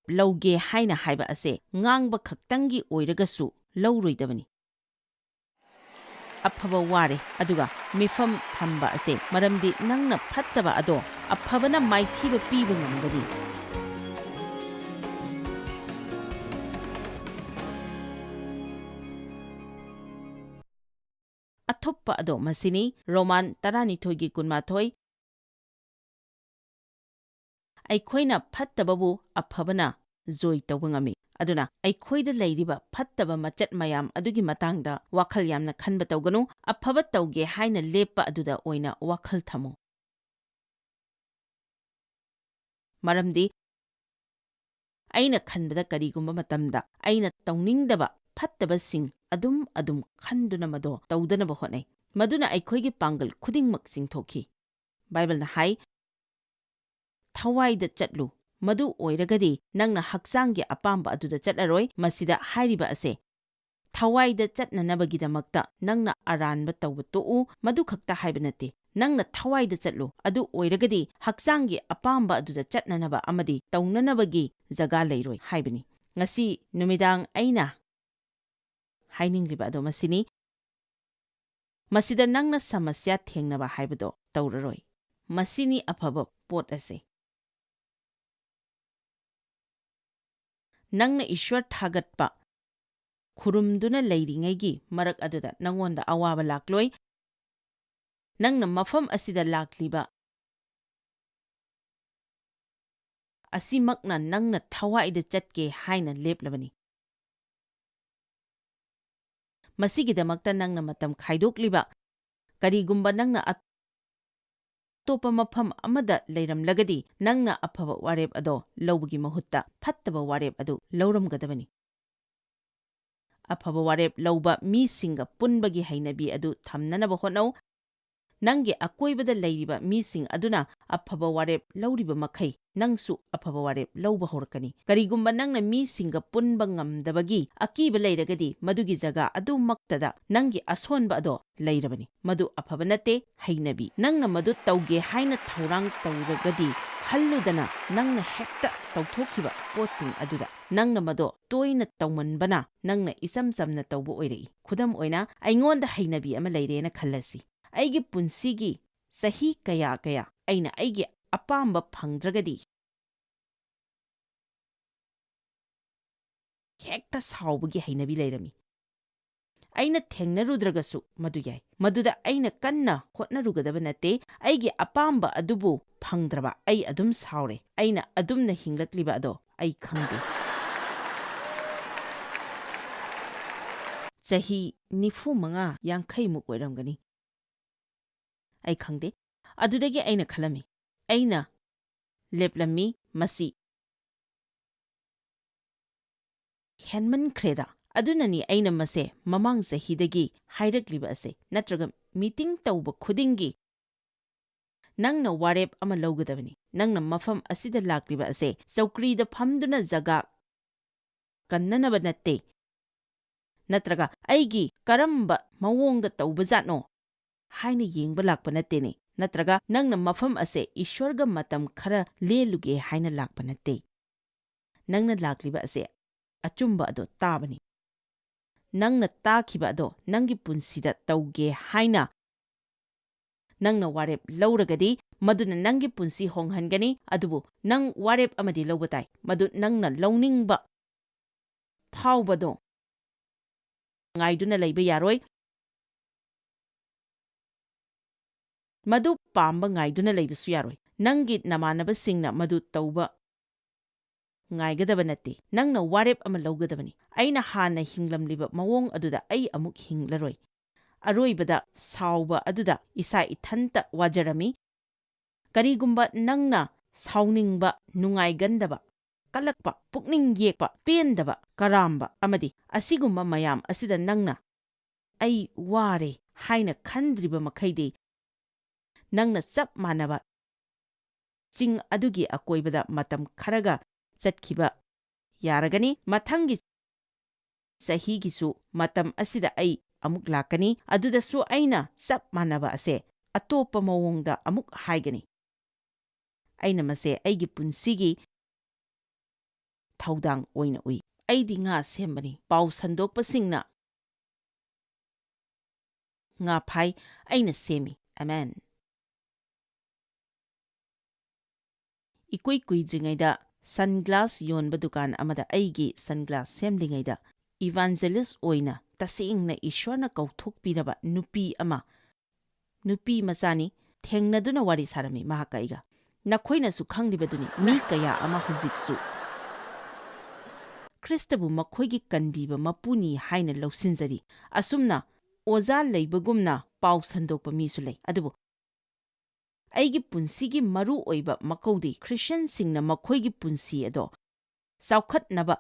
ꯂꯧꯒꯦ ꯍꯥꯏꯅ ꯍꯥꯏꯕ ꯑꯁꯦ ꯉꯥꯡꯕ ꯈꯛꯇꯪꯒꯤ ꯑꯣꯏꯔꯒꯁꯨ ꯂꯧꯔꯣꯏꯗꯕꯅꯤ꯫ ꯑꯐꯕ ꯋꯥꯔꯦ, ꯑꯗꯨꯒ ꯃꯤꯐꯝ ꯊꯝꯕ ꯑꯁꯦ, ꯃꯔꯝꯗꯤ ꯅꯪꯅ ꯐꯠꯇꯕ ꯑꯗꯣ ꯑꯐꯕꯅ ꯃꯥꯏꯊꯤꯕ ꯄꯤꯕ ꯉꯝꯒꯅꯤ꯫ ꯑꯊꯨꯞꯄ ꯑꯗꯣ ꯃꯁꯤꯅꯤ, ꯔꯣꯃꯥꯟ ꯇꯔꯥꯅꯤꯊꯣꯏꯒꯤ ꯀꯨꯟꯃꯥꯊꯣꯏ꯫ ꯑꯩꯈꯣꯏꯅ ꯐꯠꯇꯕꯕꯨ ꯑꯐꯕꯅ ꯖꯣꯏ ꯇꯧꯕ ꯉꯝꯃꯤ꯫ ꯑꯗꯨꯅ ꯑꯩꯈꯣꯏꯗ ꯂꯩꯔꯤꯕ ꯐꯠꯇꯕ ꯃꯆꯠ ꯃꯌꯥꯝ ꯑꯗꯨꯒꯤ ꯃꯇꯥꯡꯗ ꯋꯥꯈꯜ ꯌꯥꯝꯅ ꯈꯟꯕ ꯇꯧꯒꯅꯨ, ꯑꯐꯕ ꯇꯧꯒꯦ ꯍꯥꯏꯅ ꯂꯦꯞꯄ ꯑꯗꯨꯗ ꯑꯣꯏꯅ ꯋꯥꯈꯜ ꯊꯝꯃꯨ꯫ ꯃꯔꯝꯗꯤ ꯑꯩꯅ ꯈꯟꯕꯗ ꯀꯔꯤꯒꯨꯝꯕ ꯃꯇꯝꯗ ꯑꯩꯅ ꯇꯧꯅꯤꯡꯗꯕ ꯐꯠꯇꯕꯁꯤꯡ ꯑꯗꯨꯝ ꯑꯗꯨꯝ ꯈꯟꯗꯨꯅ ꯃꯗꯣ ꯇꯧꯗꯅꯕ ꯍꯣꯠꯅꯩ꯫ ꯃꯗꯨꯅ ꯑꯩꯈꯣꯏꯒꯤ ꯄꯥꯡꯒꯜ ꯈꯨꯗꯤꯡꯃꯛ ꯆꯤꯡꯊꯣꯛꯈꯤ꯫ ꯕꯥꯏꯕꯜꯅ ꯍꯥꯏ, "ꯊꯋꯥꯏꯗ ꯆꯠꯂꯨ, ꯃꯗꯨ ꯑꯣꯏꯔꯒꯗꯤ ꯅꯪꯅ ꯍꯛꯆꯥꯡꯒꯤ ꯑꯄꯥꯝꯕ ꯑꯗꯨꯗ ꯆꯠꯂꯔꯣꯏ꯫" ꯃꯁꯤꯗ ꯍꯥꯏꯔꯤꯕ ꯑꯁꯦ, ꯊꯋꯥꯏꯗ ꯆꯠꯅꯅꯕꯒꯤꯗꯃꯛꯇ ꯅꯪꯅ ꯑꯔꯥꯟꯕ ꯇꯧꯕ ꯇꯣꯛꯎ, ꯃꯗꯨ ꯈꯛꯇ ꯍꯥꯏꯕ ꯅꯠꯇꯦ꯫ ꯅꯪꯅ ꯊꯋꯥꯏꯗ ꯆꯠꯂꯨ, ꯑꯗꯨ ꯑꯣꯏꯔꯒꯗꯤ ꯍꯛꯆꯥꯡꯒꯤ ꯑꯄꯥꯝꯕ ꯑꯗꯨꯗ ꯆꯠꯅꯅꯕ ꯑꯃꯗꯤ ꯇꯧꯅꯅꯕꯒꯤ ꯖꯒꯥ ꯂꯩꯔꯣꯏ ꯍꯥꯏꯕꯅꯤ꯫ ꯉꯁꯤ ꯅꯨꯃꯤꯗꯥꯡ ꯑꯩꯅ ꯍꯥꯏꯅꯤꯡꯂꯤꯕ ꯑꯗꯨ ꯃꯁꯤꯅꯤ, ꯃꯁꯤꯗ ꯅꯪꯅ ꯁꯃꯁ꯭ꯌꯥ ꯊꯦꯡꯅꯕ ꯍꯥꯏꯕꯗꯣ ꯇꯧꯔꯔꯣꯏ꯫ ꯃꯁꯤꯅꯤ ꯑꯐꯕ ꯄꯣꯠ ꯑꯁꯦ꯫ ꯅꯪꯅ ꯏꯁ꯭ꯋꯔ ꯊꯥꯒꯠꯄ ꯈꯨꯔꯨꯝꯗꯨꯅ ꯂꯩꯔꯤꯉꯩꯒꯤ ꯃꯔꯛ ꯑꯗꯨꯗ ꯅꯪꯉꯣꯟꯗ ꯑꯋꯥꯕ ꯂꯥꯛꯂꯣꯏ꯫ ꯅꯪꯅ ꯃꯐꯝ ꯑꯁꯤꯗ ꯂꯥꯛꯂꯤꯕ ꯑꯁꯤꯃꯛꯅ ꯅꯪꯅ ꯊꯋꯥꯏꯗ ꯆꯠꯀꯦ ꯍꯥꯏꯅ ꯂꯦꯞꯂꯕꯅꯤ꯫ ꯃꯁꯤꯒꯤꯗꯃꯛꯇ ꯅꯪꯅ ꯃꯇꯝ ꯈꯥꯏꯗꯣꯛꯂꯤꯕ, ꯀꯔꯤꯒꯨꯝꯕ ꯅꯪꯅ ꯑꯇꯣꯞꯄ ꯃꯐꯝ ꯑꯃꯗ ꯂꯩꯔꯝꯂꯒꯗꯤ, ꯅꯪꯅ ꯑꯐꯕ ꯋꯥꯔꯦꯞ ꯑꯗꯣ ꯂꯧꯕꯒꯤ ꯃꯍꯨꯠꯇ ꯐꯠꯇꯕ ꯋꯥꯔꯦꯞ ꯑꯗꯨ ꯂꯧꯔꯝꯒꯗꯕꯅꯤ꯫ ꯑꯐꯕ ꯋꯥꯔꯦꯞ ꯂꯧꯕ ꯃꯤꯁꯤꯡꯒ ꯄꯨꯟꯕꯒꯤ ꯍꯩꯅꯕꯤ ꯑꯗꯨ ꯊꯝꯅꯅꯕ ꯍꯣꯠꯅꯧ꯫ ꯅꯪꯒꯤ ꯑꯀꯣꯏꯕꯗ ꯂꯩꯔꯤꯕ ꯃꯤꯁꯤꯡ ꯑꯗꯨꯅ ꯑꯐꯕ ꯋꯥꯔꯦꯞ ꯂꯧꯔꯤꯕ ꯃꯈꯩ, ꯅꯪꯁꯨ ꯑꯐꯕ ꯋꯥꯔꯦꯞ ꯂꯧꯕ ꯍꯧꯔꯛꯀꯅꯤ꯫ ꯀꯔꯤꯒꯨꯝꯕ ꯅꯪꯅ ꯃꯤꯁꯤꯡꯒ ꯄꯨꯟꯕ ꯉꯝꯗꯕꯒꯤ ꯑꯀꯤꯕ ꯂꯩꯔꯒꯗꯤ, ꯃꯗꯨꯒꯤ ꯖꯒꯥ ꯑꯗꯨꯃꯛꯇꯗ ꯅꯪꯒꯤ ꯑꯁꯣꯟꯕ ꯑꯗꯣ ꯂꯩꯔꯕꯅꯤ꯫ ꯃꯗꯨ ꯑꯐꯕ ꯅꯠꯇꯦ, ꯍꯩꯅꯕꯤ꯫ ꯅꯪꯅ ꯃꯗꯨ ꯇꯧꯒꯦ ꯍꯥꯏꯅ ꯊꯧꯔꯥꯡ ꯇꯧꯔꯒꯗꯤ, ꯈꯜꯂꯨꯗꯅ ꯅꯪꯅ ꯍꯦꯛꯇ ꯇꯧꯊꯣꯛꯈꯤꯕ ꯄꯣꯠꯁꯤꯡ ꯑꯗꯨꯗ꯫ ꯅꯪꯅ ꯃꯗꯣ ꯇꯣꯏꯅ ꯇꯧꯃꯟꯕꯅ ꯅꯪꯅ ꯏꯆꯝ ꯆꯝꯅ ꯇꯧꯕ ꯑꯣꯏꯔꯛꯏ꯫ ꯈꯨꯗꯝ ꯑꯣꯏꯅ, ꯑꯩꯉꯣꯟꯗ ꯍꯩꯅꯕꯤ ꯑꯃ ꯂꯩꯔꯦꯅ ꯈꯜꯂꯁꯤ꯫ ꯑꯩꯒꯤ ꯄꯨꯟꯁꯤꯒꯤ ꯆꯍꯤ ꯀꯌꯥ ꯀꯌꯥ ꯑꯩꯅ ꯑꯩꯒꯤ ꯑꯄꯥꯝꯕ ꯐꯪꯗ꯭ꯔꯒꯗꯤ ꯍꯦꯛꯇ ꯁꯥꯎꯕꯒꯤ ꯍꯩꯅꯕꯤ ꯂꯩꯔꯝꯃꯤ꯫ ꯑꯩꯅ ꯊꯦꯡꯅꯔꯨꯗ꯭ꯔꯒꯁꯨ ꯃꯗꯨ ꯌꯥꯏ꯫ ꯃꯗꯨꯗ ꯑꯩꯅ ꯀꯟꯅ ꯍꯣꯠꯅꯔꯨꯒꯗꯕ ꯅꯠꯇꯦ꯫ ꯑꯩꯒꯤ ꯑꯄꯥꯝꯕ ꯑꯗꯨꯕꯨ ꯐꯪꯗ꯭ꯔꯕ ꯑꯩ ꯑꯗꯨꯝ ꯁꯥꯎꯔꯦ꯫ ꯑꯩꯅ ꯑꯗꯨꯝꯅ ꯍꯤꯡꯂꯛꯂꯤꯕ ꯑꯗꯣ ꯑꯩ ꯈꯪꯗꯦ꯫ ꯆꯍꯤ ꯅꯤꯐꯨ ꯃꯉꯥ, ꯌꯥꯡꯈꯩ ꯃꯨꯛ ꯑꯣꯏꯔꯝꯒꯅꯤ꯫ ꯑꯩ ꯈꯪꯗꯦ꯫ ꯑꯗꯨꯗꯒꯤ ꯑꯩꯅ ꯈꯜꯂꯝꯃꯤ꯫ ꯑꯩꯅ ꯂꯦꯞꯂꯝꯃꯤ, "ꯃꯁꯤ ꯍꯦꯟꯃꯟꯈ꯭ꯔꯦꯗ"꯫ ꯑꯗꯨꯅꯅꯤ ꯑꯩꯅ ꯃꯁꯦ ꯃꯃꯥꯡ ꯆꯍꯤꯗꯒꯤ ꯍꯥꯏꯔꯛꯂꯤꯕ ꯑꯁꯦ, ꯅꯠꯇ꯭ꯔꯒ ꯃꯤꯇꯤꯡ ꯇꯧꯕ ꯈꯨꯗꯤꯡꯒꯤ, "ꯅꯪꯅ ꯋꯥꯔꯦꯞ ꯑꯃ ꯂꯧꯒꯗꯕꯅꯤ꯫ ꯅꯪꯅ ꯃꯐꯝ ꯑꯁꯤꯗ ꯂꯥꯛꯂꯤꯕ ꯑꯁꯦ ꯆꯧꯀ꯭ꯔꯤꯗ ꯐꯝꯗꯨꯅ ꯖꯒꯥ ꯀꯟꯅꯅꯕ ꯅꯠꯇꯦ, ꯅꯠꯇ꯭ꯔꯒ ꯑꯩꯒꯤ ꯀꯔꯝꯕ ꯃꯑꯣꯡꯗ ꯇꯧꯕꯖꯥꯠꯅꯣ ꯍꯥꯏꯅ ꯌꯦꯡꯕ ꯂꯥꯛꯄ ꯅꯠꯇꯦꯅꯦ, ꯅꯠꯇ꯭ꯔꯒ ꯅꯪꯅ ꯃꯐꯝ ꯑꯁꯦ ꯏꯁ꯭ꯋꯔꯒ ꯃꯇꯝ ꯈꯔ ꯂꯦꯜꯂꯨꯒꯦ ꯍꯥꯏꯅ ꯂꯥꯛꯄ ꯅꯠꯇꯦ꯫ ꯅꯪꯅ ꯂꯥꯛꯂꯤꯕ ꯑꯁꯦ ꯑꯆꯨꯝꯕ ꯑꯗꯣ ꯇꯥꯕꯅꯤ꯫ ꯅꯪꯅ ꯇꯥꯈꯤꯕ ꯑꯗꯣ ꯅꯪꯒꯤ ꯄꯨꯟꯁꯤꯗ ꯇꯧꯒꯦ ꯍꯥꯏꯅ ꯅꯪꯅ ꯋꯥꯔꯦꯞ ꯂꯧꯔꯒꯗꯤ, ꯃꯗꯨꯅ ꯅꯪꯒꯤ ꯄꯨꯟꯁꯤ ꯍꯣꯡꯍꯟꯒꯅꯤ꯫ ꯑꯗꯨꯕꯨ ꯅꯪ ꯋꯥꯔꯦꯞ ꯑꯃꯗꯤ ꯂꯧꯕ ꯇꯥꯏ꯫ ꯃꯗꯨ ꯅꯪꯅ ꯂꯧꯅꯤꯡꯕ ꯐꯥꯎꯕꯗꯣ ꯉꯥꯏꯗꯨꯅ ꯂꯩꯕ ꯌꯥꯔꯣꯏ꯫ ꯃꯗꯨ ꯄꯥꯝꯕ ꯉꯥꯏꯗꯨꯅ ꯂꯩꯕꯁꯨ ꯌꯥꯔꯣꯏ꯫ ꯅꯪꯒꯤ ꯅꯃꯥꯟꯅꯕꯁꯤꯡꯅ ꯃꯗꯨ ꯇꯧꯕ ꯉꯥꯏꯒꯗꯕ ꯅꯠꯇꯦ꯫ ꯅꯪꯅ ꯋꯥꯔꯦꯞ ꯑꯃ ꯂꯧꯒꯗꯕꯅꯤ꯫ ꯑꯩꯅ ꯍꯥꯟꯅ ꯍꯤꯡꯂꯝꯂꯤꯕ ꯃꯑꯣꯡ ꯑꯗꯨꯗ ꯑꯩ ꯑꯃꯨꯛ ꯍꯤꯡꯂꯔꯣꯏ꯫ ꯑꯔꯣꯏꯕꯗ ꯁꯥꯎꯕ ꯑꯗꯨꯗ ꯏꯁꯥ ꯏꯊꯟꯇ ꯋꯥꯖꯔꯝꯃꯤ꯫ ꯀꯔꯤꯒꯨꯝꯕ ꯅꯪꯅ ꯁꯥꯎꯅꯤꯡꯕ, ꯅꯨꯡꯉꯥꯏꯒꯟꯗꯕ, ꯀꯂꯛꯄ, ꯄꯨꯛꯅꯤꯡ ꯌꯦꯛꯄ, ꯄꯦꯟꯗꯕ, ꯀꯔꯥꯝꯕ ꯑꯃꯗꯤ ꯑꯁꯤꯒꯨꯝꯕ ꯃꯌꯥꯝ ꯑꯁꯤꯗ ꯅꯪꯅ "ꯑꯩ ꯋꯥꯔꯦ" ꯍꯥꯏꯅ ꯈꯟꯗ꯭ꯔꯤꯕ ꯃꯈꯩꯗꯤ, ꯅꯪꯅ ꯆꯞ ꯃꯥꯟꯅꯕ ꯆꯤꯡ ꯑꯗꯨꯒꯤ ꯑꯀꯣꯏꯕꯗ ꯃꯇꯝ ꯈꯔꯒ ꯆꯠꯈꯤꯕ ꯌꯥꯔꯒꯅꯤ꯫ ꯃꯊꯪꯒꯤ ꯆꯍꯤꯒꯤꯁꯨ ꯃꯇꯝ ꯑꯁꯤꯗ ꯑꯩ ꯑꯃꯨꯛ ꯂꯥꯛꯀꯅꯤ꯫ ꯑꯗꯨꯗꯁꯨ ꯑꯩꯅ ꯆꯞ ꯃꯥꯟꯅꯕ ꯑꯁꯦ ꯑꯇꯣꯞꯄ ꯃꯑꯣꯡꯗ ꯑꯃꯨꯛ ꯍꯥꯏꯒꯅꯤ꯫ ꯑꯩꯅ ꯃꯁꯦ ꯑꯩꯒꯤ ꯄꯨꯟꯁꯤꯒꯤ ꯊꯧꯗꯥꯡ ꯑꯣꯏꯅ ꯎꯏ꯫ ꯑꯩꯗꯤ ꯉꯥ ꯁꯦꯝꯕꯅꯤ꯫ ꯄꯥꯎ ꯁꯟꯗꯣꯛꯄꯁꯤꯡꯅ ꯉꯥ ꯐꯥꯏ꯫ ꯑꯩꯅ ꯁꯦꯝꯃꯤ꯫ ꯑꯃꯦꯟ꯫ ꯏꯀꯨꯏ ꯀꯨꯏꯗ꯭ꯔꯤꯉꯩꯗ ꯁꯟꯒ꯭ꯂꯥꯁ ꯌꯣꯟꯕ ꯗꯨꯀꯥꯟ ꯑꯃꯗ ꯑꯩꯒꯤ ꯁꯟꯒ꯭ꯂꯥꯁ ꯁꯦꯝꯂꯤꯉꯩꯗ ꯏꯚꯥꯟꯖꯦꯂꯤꯁ ꯑꯣꯏꯅ ꯇꯁꯦꯡꯅ ꯏꯁ꯭ꯋꯔꯅ ꯀꯧꯊꯣꯛꯄꯤꯔꯕ ꯅꯨꯄꯤ ꯑꯃ, ꯅꯨꯄꯤ ꯃꯆꯥꯅꯤ, ꯊꯦꯡꯅꯗꯨꯅ ꯋꯥꯔꯤ ꯁꯥꯔꯝꯃꯤ ꯃꯍꯥꯛꯀ ꯑꯩꯒ꯫ ꯅꯈꯣꯏꯅꯁꯨ ꯈꯪꯂꯤꯕꯗꯨꯅꯤ, ꯃꯤ ꯀꯌꯥ ꯑꯃ ꯍꯧꯖꯤꯛꯁꯨ ꯈ꯭ꯔꯤꯁꯇꯕꯨ ꯃꯈꯣꯏꯒꯤ ꯀꯟꯕꯤꯕ ꯃꯄꯨꯅꯤ ꯍꯥꯏꯅ ꯂꯧꯁꯤꯟꯖꯔꯤ꯫ ꯑꯁꯨꯝꯅ ꯑꯣꯖꯥ ꯂꯩꯕꯒꯨꯝꯅ ꯄꯥꯎ ꯁꯟꯗꯣꯛꯄ ꯃꯤꯁꯨ ꯂꯩ꯫ ꯑꯗꯨꯕꯨ ꯑꯩꯒꯤ ꯄꯨꯟꯁꯤꯒꯤ ꯃꯔꯨ ꯑꯣꯏꯕ ꯃꯀꯧꯗꯤ ꯈ꯭ꯔꯤꯁꯇꯤꯌꯥꯟꯁꯤꯡꯅ ꯃꯈꯣꯏꯒꯤ ꯄꯨꯟꯁꯤ ꯑꯗꯣ ꯆꯥꯎꯈꯠꯅꯕ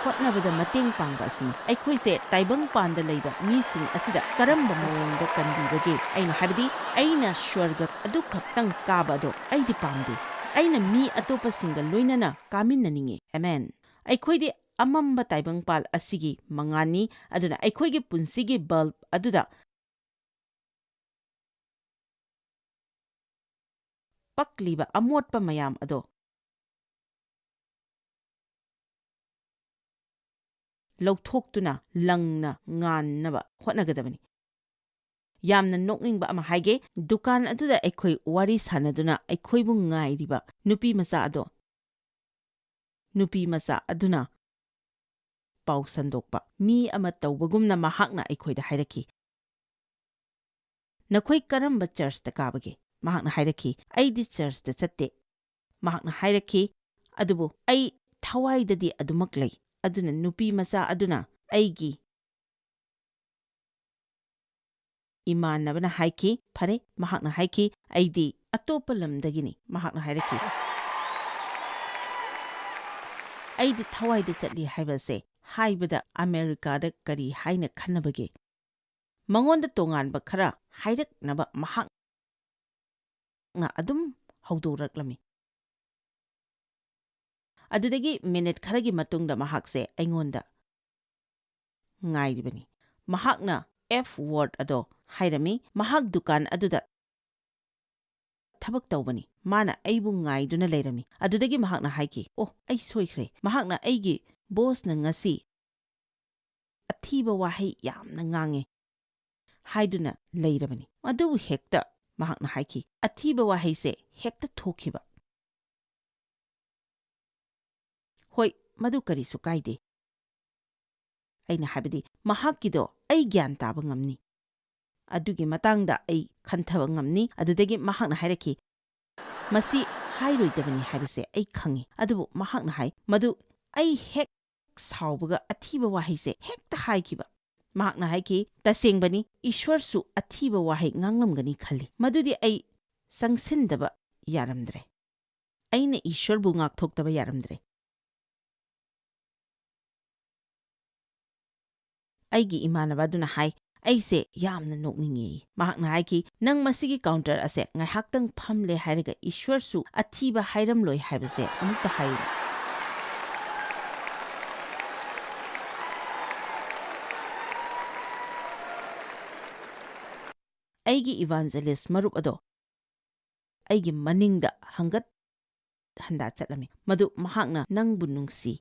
ꯍꯣꯠꯅꯕꯗ ꯃꯇꯦꯡ ꯄꯥꯡꯕ ꯑꯁꯤꯅꯤ꯫ ꯑꯩꯈꯣꯏꯁꯦ ꯇꯥꯏꯕꯪꯄꯥꯟꯗ ꯂꯩꯕ ꯃꯤꯁꯤꯡ ꯑꯁꯤꯗ ꯀꯔꯝꯕ ꯃꯑꯣꯡꯗ ꯀꯟꯕꯤꯕꯒꯦ? ꯑꯩꯅ ꯍꯥꯏꯕꯗꯤ, ꯑꯩꯅ ꯁ꯭ꯋꯔꯒ ꯑꯗꯨꯈꯛꯇꯪ ꯀꯥꯕ ꯑꯗꯣ ꯑꯩꯗꯤ ꯄꯥꯝꯗꯦ꯫ ꯑꯩꯅ ꯃꯤ ꯑꯇꯣꯞꯄꯁꯤꯡꯒ ꯂꯣꯏꯅꯅ ꯀꯥꯃꯤꯟꯅꯅꯤꯡꯉꯤ꯫ ꯑꯃꯦꯟ꯫ ꯑꯩꯈꯣꯏꯗꯤ ꯑꯃꯝꯕ ꯇꯥꯏꯕꯪꯄꯥꯜ ꯑꯁꯤꯒꯤ ꯃꯉꯥꯜꯅꯤ, ꯑꯗꯨꯅ ꯑꯩꯈꯣꯏꯒꯤ ꯄꯨꯟꯁꯤꯒꯤ ꯕꯜꯕ ꯑꯗꯨꯗ ꯄꯛꯂꯤꯕ ꯑꯃꯣꯠꯄ ꯃꯌꯥꯝ ꯑꯗꯣ ꯂꯧꯊꯣꯛꯇꯨꯅ ꯂꯪꯅ ꯉꯥꯟꯅꯕ ꯍꯣꯠꯅꯒꯗꯕꯅꯤ꯫ ꯌꯥꯝꯅ ꯅꯣꯛꯅꯤꯡꯕ ꯑꯃ ꯍꯥꯏꯒꯦ꯫ ꯗꯨꯀꯥꯟ ꯑꯗꯨꯗ ꯑꯩꯈꯣꯏ ꯋꯥꯔꯤ ꯁꯥꯟꯅꯗꯨꯅ ꯑꯩꯈꯣꯏꯕꯨ ꯉꯥꯏꯔꯤꯕ ꯅꯨꯄꯤ ꯃꯆꯥ ꯑꯗꯣ, ꯅꯨꯄꯤ ꯃꯆꯥ ꯑꯗꯨꯅ ꯄꯥꯎ ꯁꯟꯗꯣꯛꯄ ꯃꯤ ꯑꯃ ꯇꯧꯕꯒꯨꯝꯅ ꯃꯍꯥꯛꯅ ꯑꯩꯈꯣꯏꯗ ꯍꯥꯏꯔꯛꯈꯤ, "ꯅꯈꯣꯏ ꯀꯔꯝꯕ ꯆꯔꯆꯇ ꯀꯥꯕꯒꯦ?" ꯃꯍꯥꯛꯅ ꯍꯥꯏꯔꯛꯈꯤ, "ꯑꯩꯗꯤ ꯆꯔꯆꯇ ꯆꯠꯇꯦ꯫" ꯃꯍꯥꯛꯅ ꯍꯥꯏꯔꯛꯈꯤ, "ꯑꯗꯨꯕꯨ ꯑꯩ ꯊꯋꯥꯏꯗꯗꯤ ꯑꯗꯨꯃꯛ ꯂꯩ꯫" ꯑꯗꯨꯅ ꯅꯨꯄꯤ ꯃꯆꯥ ꯑꯗꯨꯅ ꯑꯩꯒꯤ ꯏꯃꯥꯟꯅꯕꯅ ꯍꯥꯏꯈꯤ, "ꯐꯔꯦ," ꯃꯍꯥꯛꯅ ꯍꯥꯏꯈꯤ, "ꯑꯩꯗꯤ ꯑꯇꯣꯞꯄ ꯂꯝꯗꯒꯤꯅꯤ," ꯃꯍꯥꯛꯅ ꯍꯥꯏꯔꯛꯈꯤ꯫ ꯑꯩꯗꯤ ꯊꯋꯥꯏꯗ ꯆꯠꯂꯤ ꯍꯥꯏꯕ ꯑꯁꯦ ꯍꯥꯏꯕꯗ ꯑꯃꯦꯔꯤꯀꯥꯗ ꯀꯔꯤ ꯍꯥꯏꯅ ꯈꯟꯅꯕꯒꯦ? ꯃꯉꯣꯟꯗ ꯇꯣꯉꯥꯟꯕ ꯈꯔ ꯍꯥꯏꯔꯛꯅꯕ ꯃꯍꯥꯛ ꯃꯍꯥꯛꯅ ꯑꯗꯨꯝ ꯍꯧꯗꯣꯔꯛꯂꯝꯃꯤ꯫ ꯑꯗꯨꯗꯒꯤ ꯃꯤꯅꯤꯠ ꯈꯔꯒꯤ ꯃꯇꯨꯡꯗ ꯃꯍꯥꯛꯁꯦ ꯑꯩꯉꯣꯟꯗ ꯉꯥꯏꯔꯤꯕꯅꯤ꯫ ꯃꯍꯥꯛꯅ F word ꯑꯗꯣ ꯍꯥꯏꯔꯝꯃꯤ꯫ ꯃꯍꯥꯛ ꯗꯨꯀꯥꯟ ꯑꯗꯨꯗ ꯊꯕꯛ ꯇꯧꯕꯅꯤ꯫ ꯃꯥꯅ ꯑꯩꯕꯨ ꯉꯥꯏꯗꯨꯅ ꯂꯩꯔꯝꯃꯤ꯫ ꯑꯗꯨꯗꯒꯤ ꯃꯍꯥꯛꯅ ꯍꯥꯏꯈꯤ, "ꯑꯣ, ꯑꯩ ꯁꯣꯏꯈ꯭ꯔꯦ꯫ ꯃꯍꯥꯛꯅ ꯑꯩꯒꯤ ꯕꯣꯁꯅ ꯉꯁꯤ ꯑꯊꯤꯕ ꯋꯥꯍꯩ ꯌꯥꯝꯅ ꯉꯥꯡꯉꯦ" ꯍꯥꯏꯗꯨꯅ ꯂꯩꯔꯕꯅꯤ꯫ ꯑꯗꯨꯕꯨ ꯍꯦꯛꯇ ꯃꯍꯥꯛꯅ ꯍꯥꯏꯈꯤ, ꯑꯊꯤꯕ ꯋꯥꯍꯩꯁꯦ ꯍꯦꯛꯇ ꯊꯣꯛꯈꯤꯕ꯫ "ꯍꯣꯏ, ꯃꯗꯨ ꯀꯔꯤꯁꯨ ꯀꯥꯏꯗꯦ꯫ ꯑꯩꯅ ꯍꯥꯏꯕꯗꯤ, ꯃꯍꯥꯛꯀꯤꯗꯣ ꯑꯩ ꯒ꯭ꯌꯥꯟ ꯇꯥꯕ ꯉꯝꯅꯤ꯫ ꯑꯗꯨꯒꯤ ꯃꯇꯥꯡꯗ ꯑꯩ ꯈꯟꯊꯕ ꯉꯝꯅꯤ꯫" ꯑꯗꯨꯗꯒꯤ ꯃꯍꯥꯛꯅ ꯍꯥꯏꯔꯛꯈꯤ, "ꯃꯁꯤ ꯍꯥꯏꯔꯣꯏꯗꯕꯅꯤ ꯍꯥꯏꯕꯁꯦ ꯑꯩ ꯈꯪꯏ꯫" ꯑꯗꯨꯕꯨ ꯃꯍꯥꯛꯅ ꯍꯥꯏ, "ꯃꯗꯨ ꯑꯩ ꯍꯦꯛ ꯁꯥꯎꯕꯒ ꯑꯊꯤꯕ ꯋꯥꯍꯩꯁꯦ ꯍꯦꯛꯇ ꯍꯥꯏꯈꯤꯕ꯫" ꯃꯍꯥꯛꯅ ꯍꯥꯏꯈꯤ, "ꯇꯁꯦꯡꯕꯅꯤ, ꯏꯁ꯭ꯋꯔꯁꯨ ꯑꯊꯤꯕ ꯋꯥꯍꯩ ꯉꯥꯡꯂꯝꯒꯅꯤ ꯈꯜꯂꯤ꯫ ꯃꯗꯨꯗꯤ ꯑꯩ ꯆꯪꯁꯤꯟꯗꯕ ꯌꯥꯔꯝꯗ꯭ꯔꯦ꯫ ꯑꯩꯅ ꯏꯁ꯭ꯋꯔꯕꯨ ꯉꯥꯛꯊꯣꯛꯇꯕ ꯌꯥꯔꯝꯗ꯭ꯔꯦ꯫" ꯑꯩꯒꯤ ꯏꯃꯥꯟꯅꯕ ꯑꯗꯨꯅ ꯍꯥꯏ, "ꯑꯩꯁꯦ ꯌꯥꯝꯅ ꯅꯣꯛꯅꯤꯡꯉꯤ꯫" ꯃꯍꯥꯛꯅ ꯍꯥꯏꯈꯤ, "ꯅꯪ ꯃꯁꯤꯒꯤ ꯀꯥꯎꯟꯇꯔ ꯑꯁꯦ ꯉꯥꯏꯍꯥꯛꯇꯪ ꯐꯝꯂꯦ ꯍꯥꯏꯔꯒ ꯏꯁ꯭ꯋꯔꯁꯨ ꯑꯊꯤꯕ ꯍꯥꯏꯔꯝꯂꯣꯏ ꯍꯥꯏꯕꯁꯦ ꯑꯃꯨꯛꯇ ꯍꯥꯏꯌꯨ꯫" ꯑꯩꯒꯤ ꯏꯚꯥꯟꯖꯦꯂꯤꯁ꯭ꯠ ꯃꯔꯨꯞ ꯑꯗꯣ ꯑꯩꯒꯤ ꯃꯅꯤꯡꯗ ꯍꯪꯒꯠ ꯍꯟꯗꯥ ꯆꯠꯂꯝꯃꯤ꯫ ꯃꯗꯨ ꯃꯍꯥꯛꯅ ꯅꯪꯕꯨ ꯅꯨꯡꯁꯤ,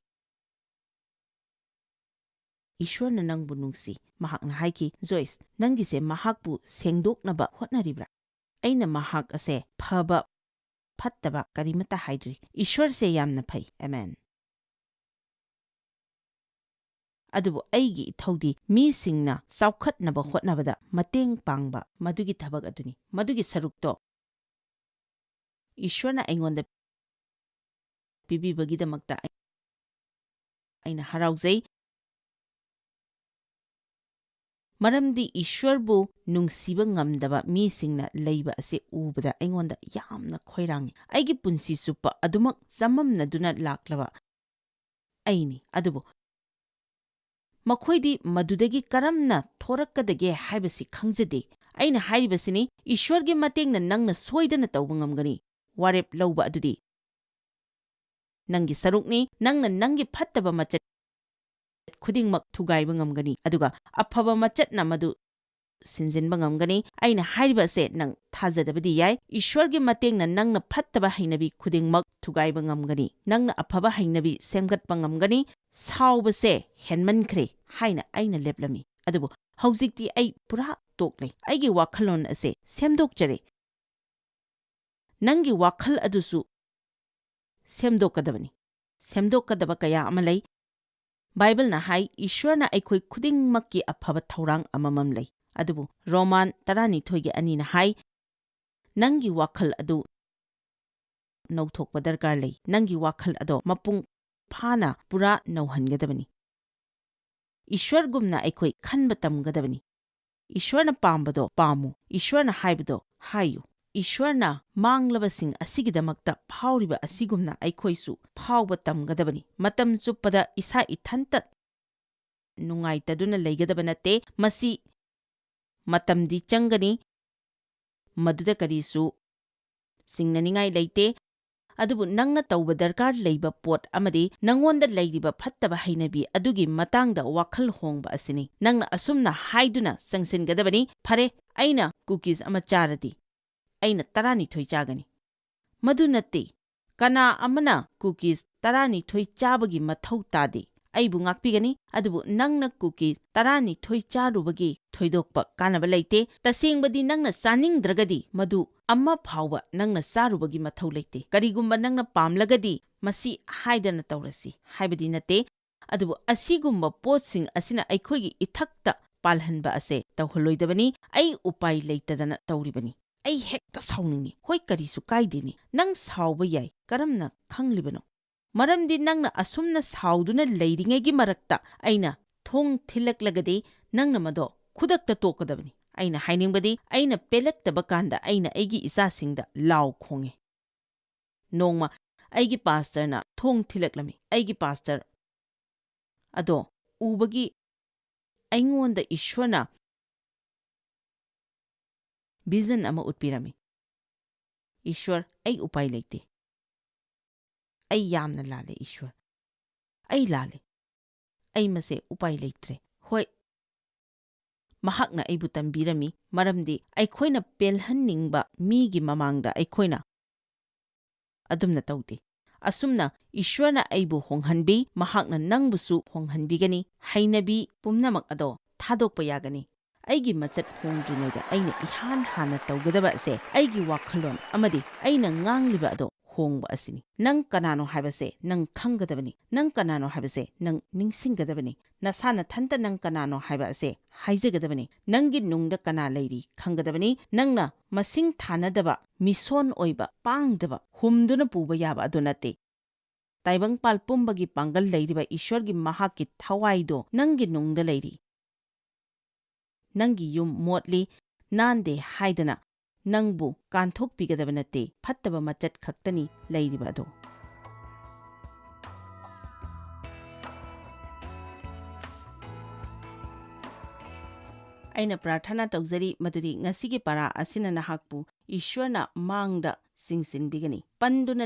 ꯏꯁ꯭ꯋꯔꯅ ꯅꯪꯕꯨ ꯅꯨꯡꯁꯤ꯫ ꯃꯍꯥꯛꯅ ꯍꯥꯏꯈꯤ, "ꯖꯣꯏꯁ, ꯅꯪꯒꯤꯁꯦ ꯃꯍꯥꯛꯄꯨ ꯁꯦꯡꯗꯣꯛꯅꯕ ꯍꯣꯠꯅꯔꯤꯕ꯭ꯔꯥ?" ꯑꯩꯅ ꯃꯍꯥꯛ ꯑꯁꯦ ꯐꯕ, ꯐꯠꯇꯕ ꯀꯔꯤꯃꯠꯇ ꯍꯥꯏꯗ꯭ꯔꯤ꯫ ꯏꯁ꯭ꯋꯔꯁꯦ ꯌꯥꯝꯅ ꯐꯩ꯫ ꯑꯃꯦꯟ꯫ ꯑꯗꯨꯕꯨ ꯑꯩꯒꯤ ꯏꯊꯧꯗꯤ ꯃꯤꯁꯤꯡꯅ ꯆꯥꯎꯈꯠꯅꯕ ꯍꯣꯠꯅꯕꯗ ꯃꯇꯦꯡ ꯄꯥꯡꯕ, ꯃꯗꯨꯒꯤ ꯊꯕꯛ ꯑꯗꯨꯅꯤ꯫ ꯃꯗꯨꯒꯤ ꯁꯔꯨꯛꯇꯣ ꯏꯁ꯭ꯋꯔꯅ ꯑꯩꯉꯣꯟꯗ ꯄꯤꯕꯤꯕꯒꯤꯗꯃꯛꯇ ꯑꯩ-, ꯑꯩꯅ ꯍꯔꯥꯎꯖꯩ꯫ ꯃꯔꯝꯗꯤ ꯏꯁ꯭ꯋꯔꯕꯨ ꯅꯨꯡꯁꯤꯕ ꯉꯝꯗꯕ ꯃꯤꯁꯤꯡꯅ ꯂꯩꯕ ꯑꯁꯤ ꯎꯕꯗ ꯑꯩꯉꯣꯟꯗ ꯌꯥꯝꯅ ꯈꯣꯏꯔꯥꯡꯏ꯫ ꯑꯩꯒꯤ ꯄꯨꯟꯁꯤ ꯆꯨꯞꯄ ꯑꯗꯨꯃꯛ ꯆꯃꯝꯅꯗꯨꯅ ꯂꯥꯛꯂꯕ ꯑꯩꯅꯤ꯫ ꯑꯗꯨꯕꯨ ꯃꯈꯣꯏꯗꯤ ꯃꯗꯨꯗꯒꯤ ꯀꯔꯝꯅ ꯊꯣꯔꯛꯀꯗꯒꯦ ꯍꯥꯏꯕꯁꯤ ꯈꯪꯖꯗꯦ꯫ ꯑꯩꯅ ꯍꯥꯏꯔꯤꯕꯁꯤꯅꯤ, ꯏꯁ꯭ꯋꯔꯒꯤ ꯃꯇꯦꯡꯅ ꯅꯪꯅ ꯁꯣꯏꯗꯅ ꯇꯧꯕ ꯉꯝꯒꯅꯤ꯫ ꯋꯥꯔꯦꯞ ꯂꯧꯕ ꯑꯗꯨꯗꯤ ꯅꯪꯒꯤ ꯁꯔꯨꯛꯅꯤ꯫ ꯅꯪꯅ ꯅꯪꯒꯤ ꯐꯠꯇꯕ ꯃꯆꯠ ꯈꯨꯗꯤꯡꯃꯛ ꯊꯨꯒꯥꯏꯕ ꯉꯝꯒꯅꯤ, ꯑꯗꯨꯒ ꯑꯐꯕ ꯃꯆꯠꯅ ꯃꯗꯨ ꯁꯤꯟꯖꯤꯟꯕ ꯉꯝꯒꯅꯤ꯫ ꯑꯩꯅ ꯍꯥꯏꯔꯤꯕ ꯑꯁꯦ ꯅꯪ ꯊꯥꯖꯗꯕꯗꯤ ꯌꯥꯏ꯫ ꯏꯁ꯭ꯋꯔꯒꯤ ꯃꯇꯦꯡꯅ ꯅꯪꯅ ꯐꯠꯇꯕ ꯍꯩꯅꯕꯤ ꯈꯨꯗꯤꯡꯃꯛ ꯊꯨꯒꯥꯏꯕ ꯉꯝꯒꯅꯤ꯫ ꯅꯪꯅ ꯑꯐꯕ ꯍꯩꯅꯕꯤ ꯁꯦꯝꯒꯠꯄ ꯉꯝꯒꯅꯤ꯫ ꯁꯥꯎꯕꯁꯦ ꯍꯦꯟꯃꯟꯈ꯭ꯔꯦ ꯍꯥꯏꯅ ꯑꯩꯅ ꯂꯦꯞꯂꯝꯃꯤ꯫ ꯑꯗꯨꯕꯨ ꯍꯧꯖꯤꯛꯇꯤ ꯑꯩ ꯄꯨꯔꯥ ꯇꯣꯛꯂꯦ꯫ ꯑꯩꯒꯤ ꯋꯥꯈꯜꯂꯣꯟ ꯑꯁꯦ ꯁꯦꯝꯗꯣꯛꯆꯔꯦ꯫ ꯅꯪꯒꯤ ꯋꯥꯈꯜ ꯑꯗꯨꯁꯨ ꯁꯦꯝꯗꯣꯛꯀꯗꯕꯅꯤ꯫ ꯁꯦꯝꯗꯣꯛꯀꯗꯕ ꯀꯌꯥ ꯑꯃ ꯂꯩ꯫ ꯕꯥꯏꯕꯜꯅ ꯍꯥꯏ, ꯏꯁ꯭ꯋꯔꯅ ꯑꯩꯈꯣꯏ ꯈꯨꯗꯤꯡꯃꯛꯀꯤ ꯑꯐꯕ ꯊꯧꯔꯥꯡ ꯑꯃꯃꯝ ꯂꯩ꯫ ꯑꯗꯨꯕꯨ ꯔꯣꯃꯥꯟ ꯇꯔꯥꯅꯤꯊꯣꯏꯒꯤ ꯑꯅꯤꯅ ꯍꯥꯏ, "ꯅꯪꯒꯤ ꯋꯥꯈꯜ ꯑꯗꯨ ꯅꯧꯊꯣꯛꯄ ꯗꯔꯀꯥꯔ ꯂꯩ꯫ ꯅꯪꯒꯤ ꯋꯥꯈꯜ ꯑꯗꯣ ꯃꯄꯨꯡ ꯐꯥꯅ ꯄꯨꯔꯥ ꯅꯧꯍꯟꯒꯗꯕꯅꯤ꯫ ꯏꯁ꯭ꯋꯔꯒꯨꯝꯅ ꯑꯩꯈꯣꯏ ꯈꯟꯕ ꯇꯝꯒꯗꯕꯅꯤ꯫ ꯏꯁ꯭ꯋꯔꯅ ꯄꯥꯝꯕꯗꯣ ꯄꯥꯝꯃꯨ, ꯏꯁ꯭ꯋꯔꯅ ꯍꯥꯏꯕꯗꯣ ꯍꯥꯏꯌꯨ꯫ ꯏꯁ꯭ꯋꯔꯅ ꯃꯥꯡꯂꯕꯁꯤꯡ ꯑꯁꯤꯒꯤꯗꯃꯛꯇ ꯐꯥꯎꯔꯤꯕ ꯑꯁꯤꯒꯨꯝꯅ ꯑꯩꯈꯣꯏꯁꯨ ꯐꯥꯎꯕ ꯇꯝꯒꯗꯕꯅꯤ꯫ ꯃꯇꯝ ꯆꯨꯞꯄꯗ ꯏꯁꯥ ꯏꯊꯟꯇ ꯅꯨꯡꯉꯥꯏꯇꯗꯨꯅ ꯂꯩꯒꯗꯕ ꯅꯠꯇꯦ꯫ ꯃꯁꯤ ꯃꯇꯝꯗꯤ ꯆꯪꯒꯅꯤ, ꯃꯗꯨꯗ ꯀꯔꯤꯁꯨ ꯆꯤꯡꯅꯅꯤꯡꯉꯥꯏ ꯂꯩꯇꯦ꯫ ꯑꯗꯨꯕꯨ ꯅꯪꯅ ꯇꯧꯕ ꯗꯔꯀꯥꯔ ꯂꯩꯕ ꯄꯣꯠ ꯑꯃꯗꯤ ꯅꯪꯉꯣꯟꯗ ꯂꯩꯔꯤꯕ ꯐꯠꯇꯕ ꯍꯩꯅꯕꯤ ꯑꯗꯨꯒꯤ ꯃꯇꯥꯡꯗ ꯋꯥꯈꯜ ꯍꯣꯡꯕ ꯑꯁꯤꯅꯤ꯫ ꯅꯪꯅ ꯑꯁꯨꯝꯅ ꯍꯥꯏꯗꯨꯅ ꯆꯪꯁꯤꯟꯒꯗꯕꯅꯤ, "ꯐꯔꯦ, ꯑꯩꯅ ꯀꯨꯀꯤꯁ ꯑꯃ ꯆꯥꯔꯗꯤ, ꯑꯩꯅ ꯇꯔꯥꯅꯤꯊꯣꯏ ꯆꯥꯒꯅꯤ"꯫ ꯃꯗꯨ ꯅꯠꯇꯦ꯫ ꯀꯅꯥ ꯑꯃꯅ ꯀꯨꯀꯤꯁ ꯇꯔꯥꯅꯤꯊꯣꯏ ꯆꯥꯕꯒꯤ ꯃꯊꯧ ꯇꯥꯗꯦ꯫ ꯑꯩꯕꯨ ꯉꯥꯛꯄꯤꯒꯅꯤ, ꯑꯗꯨꯕꯨ ꯅꯪꯅ ꯀꯨꯀꯤꯁ ꯇꯔꯥꯅꯤꯊꯣꯏ ꯆꯥꯔꯨꯕꯒꯤ ꯊꯣꯏꯗꯣꯛꯄ ꯀꯥꯟꯅꯕ ꯂꯩꯇꯦ꯫ ꯇꯁꯦꯡꯕꯗꯤ ꯅꯪꯅ ꯆꯥꯅꯤꯡꯗ꯭ꯔꯒꯗꯤ ꯃꯗꯨ ꯑꯃ ꯐꯥꯎꯕ ꯅꯪꯅ ꯆꯥꯔꯨꯕꯒꯤ ꯃꯊꯧ ꯂꯩꯇꯦ꯫ ꯀꯔꯤꯒꯨꯝꯕ ꯅꯪꯅ ꯄꯥꯝꯂꯒꯗꯤ ꯃꯁꯤ ꯍꯥꯏꯗꯅ ꯇꯧꯔꯁꯤ ꯍꯥꯏꯕꯗꯤ ꯅꯠꯇꯦ, ꯑꯗꯨꯕꯨ ꯑꯁꯤꯒꯨꯝꯕ ꯄꯣꯠꯁꯤꯡ ꯑꯁꯤꯅ ꯑꯩꯈꯣꯏꯒꯤ ꯏꯊꯛꯇ ꯄꯥꯜꯍꯟꯕ ꯑꯁꯦ ꯇꯧꯍꯜꯂꯣꯏꯗꯕꯅꯤ꯫ ꯑꯩ ꯎꯄꯥꯏ ꯂꯩꯇꯗꯅ ꯇꯧꯔꯤꯕꯅꯤ꯫ ꯑꯩ ꯍꯦꯛꯇ ꯁꯥꯎꯅꯤꯡꯉꯤ꯫ ꯍꯣꯏ, ꯀꯔꯤꯁꯨ ꯀꯥꯏꯗꯦꯅꯤ꯫ ꯅꯪ ꯁꯥꯎꯕ ꯌꯥꯏ꯫ ꯀꯔꯝꯅ ꯈꯪꯂꯤꯕꯅꯣ? ꯃꯔꯝꯗꯤ ꯅꯪꯅ ꯑꯁꯨꯝꯅ ꯁꯥꯎꯗꯨꯅ ꯂꯩꯔꯤꯉꯩꯒꯤ ꯃꯔꯛꯇ ꯑꯩꯅ ꯊꯣꯡ ꯊꯤꯜꯂꯛꯂꯒꯗꯤ ꯅꯪꯅ ꯃꯗꯣ ꯈꯨꯗꯛꯇ ꯇꯣꯛꯀꯗꯕꯅꯤ꯫ ꯑꯩꯅ ꯍꯥꯏꯅꯤꯡꯕꯗꯤ, ꯑꯩꯅ ꯄꯦꯜꯂꯛꯇꯕ ꯀꯥꯟꯗ ꯑꯩꯅ ꯑꯩꯒꯤ ꯏꯆꯥꯁꯤꯡꯗ ꯂꯥꯎ ꯈꯣꯡꯉꯤ꯫ ꯅꯣꯡꯃ ꯑꯩꯒꯤ ꯄꯥꯁꯇꯔꯅ ꯊꯣꯡ ꯊꯤꯜꯂꯛꯂꯝꯃꯤ꯫ ꯑꯩꯒꯤ ꯄꯥꯁꯇꯔ ꯑꯗꯣ ꯎꯕꯒꯤ ꯑꯩꯉꯣꯟꯗ ꯏꯁ꯭ꯋꯔꯅ ꯚꯤꯖꯟ ꯑꯃ ꯎꯠꯄꯤꯔꯝꯃꯤ꯫ "ꯏꯁ꯭ꯋꯔ, ꯑꯩ ꯎꯄꯥꯏ ꯂꯩꯇꯦ꯫ ꯑꯩ ꯌꯥꯝꯅ ꯂꯥꯜꯂꯦ, ꯏꯁ꯭ꯋꯔ꯫ ꯑꯩ ꯂꯥꯜꯂꯦ꯫ ꯑꯩ ꯃꯁꯦ ꯎꯄꯥꯏ ꯂꯩꯇ꯭ꯔꯦ꯫" ꯍꯣꯏ, ꯃꯍꯥꯛꯅ ꯑꯩꯕꯨ ꯇꯝꯕꯤꯔꯝꯃꯤ, ꯃꯔꯝꯗꯤ ꯑꯩꯈꯣꯏꯅ ꯄꯦꯜꯍꯟꯅꯤꯡꯕ ꯃꯤꯒꯤ ꯃꯃꯥꯡꯗ ꯑꯩꯈꯣꯏꯅ ꯑꯗꯨꯝꯅ ꯇꯧꯗꯦ꯫ ꯑꯁꯨꯝꯅ ꯏꯁ꯭ꯋꯔꯅ ꯑꯩꯕꯨ ꯍꯣꯡꯍꯟꯕꯤ, ꯃꯍꯥꯛꯅ ꯅꯪꯕꯨꯁꯨ ꯍꯣꯡꯍꯟꯕꯤꯒꯅꯤ꯫ ꯍꯩꯅꯕꯤ ꯄꯨꯝꯅꯃꯛ ꯑꯗꯣ ꯊꯥꯗꯣꯛꯄ ꯌꯥꯒꯅꯤ꯫ ꯑꯩꯒꯤ ꯃꯆꯠ ꯍꯣꯡꯗ꯭ꯔꯤꯉꯩꯗ ꯑꯩꯅ ꯏꯍꯥꯟ ꯍꯥꯟꯅ ꯇꯧꯒꯗꯕ ꯑꯁꯦ ꯑꯩꯒꯤ ꯋꯥꯈꯜꯂꯣꯟ ꯑꯃꯗꯤ ꯑꯩꯅ ꯉꯥꯡꯂꯤꯕ ꯑꯗꯣ ꯍꯣꯡꯕ ꯑꯁꯤꯅꯤ꯫ ꯅꯪ ꯀꯅꯥꯅꯣ ꯍꯥꯏꯕꯁꯦ ꯅꯪ ꯈꯪꯒꯗꯕꯅꯤ꯫ ꯅꯪ ꯀꯅꯥꯅꯣ ꯍꯥꯏꯕꯁꯦ ꯅꯪ ꯅꯤꯡꯁꯤꯡꯒꯗꯕꯅꯤ꯫ ꯅꯁꯥ ꯅꯊꯟꯇ ꯅꯪ ꯀꯅꯥꯅꯣ ꯍꯥꯏꯕ ꯑꯁꯦ ꯍꯥꯏꯖꯒꯗꯕꯅꯤ꯫ ꯅꯪꯒꯤ ꯅꯨꯡꯗ ꯀꯅꯥ ꯂꯩꯔꯤ ꯈꯪꯒꯗꯕꯅꯤ꯫ ꯅꯪꯅ ꯃꯁꯤꯡ ꯊꯥꯅꯗꯕ, ꯃꯤꯁꯣꯟ ꯑꯣꯏꯕ, ꯄꯥꯡꯗꯕ, ꯍꯨꯝꯗꯨꯅ ꯄꯨꯕ ꯌꯥꯕ ꯑꯗꯨ ꯅꯠꯇꯦ꯫ ꯇꯥꯏꯕꯪꯄꯥꯜ ꯄꯨꯝꯕꯒꯤ ꯄꯥꯡꯒꯜ ꯂꯩꯔꯤꯕ ꯏꯁ꯭ꯋꯔꯒꯤ ꯃꯍꯥꯛꯀꯤ ꯊꯋꯥꯏꯗꯣ ꯅꯪꯒꯤ ꯅꯨꯡꯗ ꯂꯩꯔꯤ꯫ ꯅꯪꯒꯤ ꯌꯨꯝ ꯃꯣꯠꯂꯤ, ꯅꯥꯟꯗꯦ ꯍꯥꯏꯗꯅ ꯅꯪꯕꯨ ꯀꯥꯟꯊꯣꯛꯄꯤꯒꯗꯕ ꯅꯠꯇꯦ, ꯐꯠꯇꯕ ꯃꯆꯠ ꯈꯛꯇꯅꯤ ꯂꯩꯔꯤꯕ ꯑꯗꯣ꯫ ꯑꯩꯅ ꯄ꯭ꯔꯥꯔꯊꯅꯥ ꯇꯧꯖꯔꯤ ꯃꯗꯨꯗꯤ ꯉꯁꯤꯒꯤ ꯄꯥꯔꯥ ꯑꯁꯤꯅ ꯅꯍꯥꯛꯄꯨ ꯏꯁ꯭ꯋꯔꯅ ꯃꯥꯡꯗ ꯆꯤꯡꯁꯤꯟꯕꯤꯒꯅꯤ꯫ ꯄꯟꯗꯨꯅ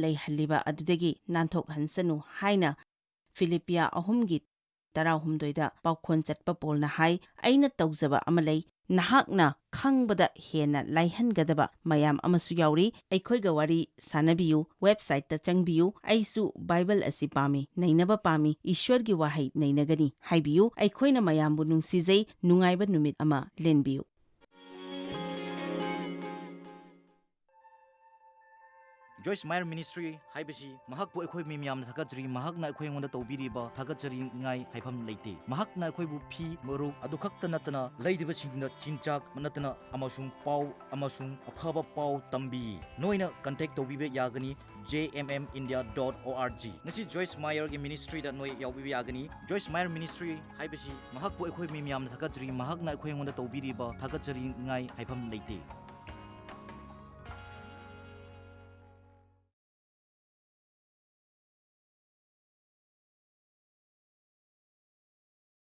ꯂꯩꯍꯜꯂꯤꯕ ꯑꯗꯨꯗꯒꯤ ꯅꯥꯟꯊꯣꯛꯍꯟꯁꯅꯨ ꯍꯥꯏꯅ ꯐꯤꯂꯤꯞꯄꯤꯌꯥ ꯑꯍꯨꯝꯒꯤ ꯇꯔꯥꯍꯨꯝꯗꯣꯏꯗ ꯄꯥꯎꯈꯣꯟ ꯆꯠꯄ ꯄꯣꯜꯅ ꯍꯥꯏ, "ꯑꯩꯅ ꯇꯧꯖꯕ ꯑꯃ ꯂꯩ, ꯅꯍꯥꯛꯅ ꯈꯪꯕꯗ ꯍꯦꯟꯅ ꯂꯥꯏꯍꯟꯒꯗꯕ ꯃꯌꯥꯝ ꯑꯃꯁꯨ ꯌꯥꯎꯔꯤ꯫ ꯑꯩꯈꯣꯏꯒ ꯋꯥꯔꯤ ꯁꯥꯅꯕꯤꯌꯨ, ꯋꯦꯕꯁꯥꯏꯠꯇ ꯆꯪꯕꯤꯌꯨ, ꯑꯩꯁꯨ ꯕꯥꯏꯕꯜ ꯑꯁꯤ ꯄꯥꯝꯃꯤ, ꯅꯩꯅꯕ ꯄꯥꯝꯃꯤ, ꯏꯁ꯭ꯋꯔꯒꯤ ꯋꯥꯍꯩ ꯅꯩꯅꯒꯅꯤ ꯍꯥꯏꯕꯤꯌꯨ꯫ ꯑꯩꯈꯣꯏꯅ ꯃꯌꯥꯝꯕꯨ ꯅꯨꯡꯁꯤꯖꯩ, ꯅꯨꯡꯉꯥꯏꯕ ꯅꯨꯃꯤꯠ ꯑꯃ ꯂꯦꯟꯕꯤꯌꯨ"꯫ ꯖꯣꯏꯁ ꯃꯥꯌꯔ ꯃꯤꯅꯤꯁꯇ꯭ꯔꯤ ꯍꯥꯏꯕꯁꯤ ꯃꯍꯥꯛꯄꯨ ꯑꯩꯈꯣꯏ ꯃꯤ ꯃꯌꯥꯝꯅ ꯊꯥꯒꯠꯆꯔꯤ꯫ ꯃꯍꯥꯛꯅ ꯑꯩꯈꯣꯏ ꯑꯩꯉꯣꯟꯗ ꯇꯧꯕꯤꯔꯤꯕ ꯊꯥꯒꯠꯆꯔꯤꯉꯥꯏ ꯍꯥꯏꯐꯝ ꯂꯩꯇꯦ꯫ ꯃꯍꯥꯛꯅ ꯑꯩꯈꯣꯏꯕꯨ ꯐꯤ, ꯃꯔꯨꯞ ꯑꯗꯨ ꯈꯛꯇ ꯅꯠꯇꯅ ꯂꯩꯔꯤꯕꯁꯤꯡꯗ ꯆꯤꯟꯖꯥꯛ ꯅꯠꯇꯅ ꯑꯃꯁꯨꯡ ꯄꯥꯎ ꯑꯃꯁꯨꯡ ꯑꯐꯕ ꯄꯥꯎ ꯇꯝꯕꯤ꯫ ꯅꯣꯏꯅ ꯀꯟꯇꯦꯛ ꯇꯧꯕꯤꯕ ꯌꯥꯒꯅꯤ j m m india dot o r g꯫ ꯉꯁꯤ ꯖꯣꯏꯁ ꯃꯥꯌꯔꯒꯤ ꯃꯤꯅꯤꯁꯇ꯭ꯔꯤꯗ ꯅꯣꯏ ꯌꯥꯎꯕꯤꯕ ꯌꯥꯒꯅꯤ꯫ ꯖꯣꯏꯁ ꯃꯥꯌꯔ ꯃꯤꯅꯤꯁꯇ꯭ꯔꯤ ꯍꯥꯏꯕꯁꯤ ꯃꯍꯥꯛꯄꯨ ꯑꯩꯈꯣꯏ ꯃꯤ ꯃꯌꯥꯝꯅ ꯊꯥꯒꯠꯆꯔꯤ꯫ ꯃꯍꯥꯛꯅ ꯑꯩꯈꯣꯏ ꯑꯩꯉꯣꯟꯗ ꯇꯧꯕꯤꯔꯤꯕ ꯊꯥꯒꯠꯆꯔꯤꯉꯥꯏ ꯍꯥꯏꯐꯝ ꯂꯩꯇꯦ꯫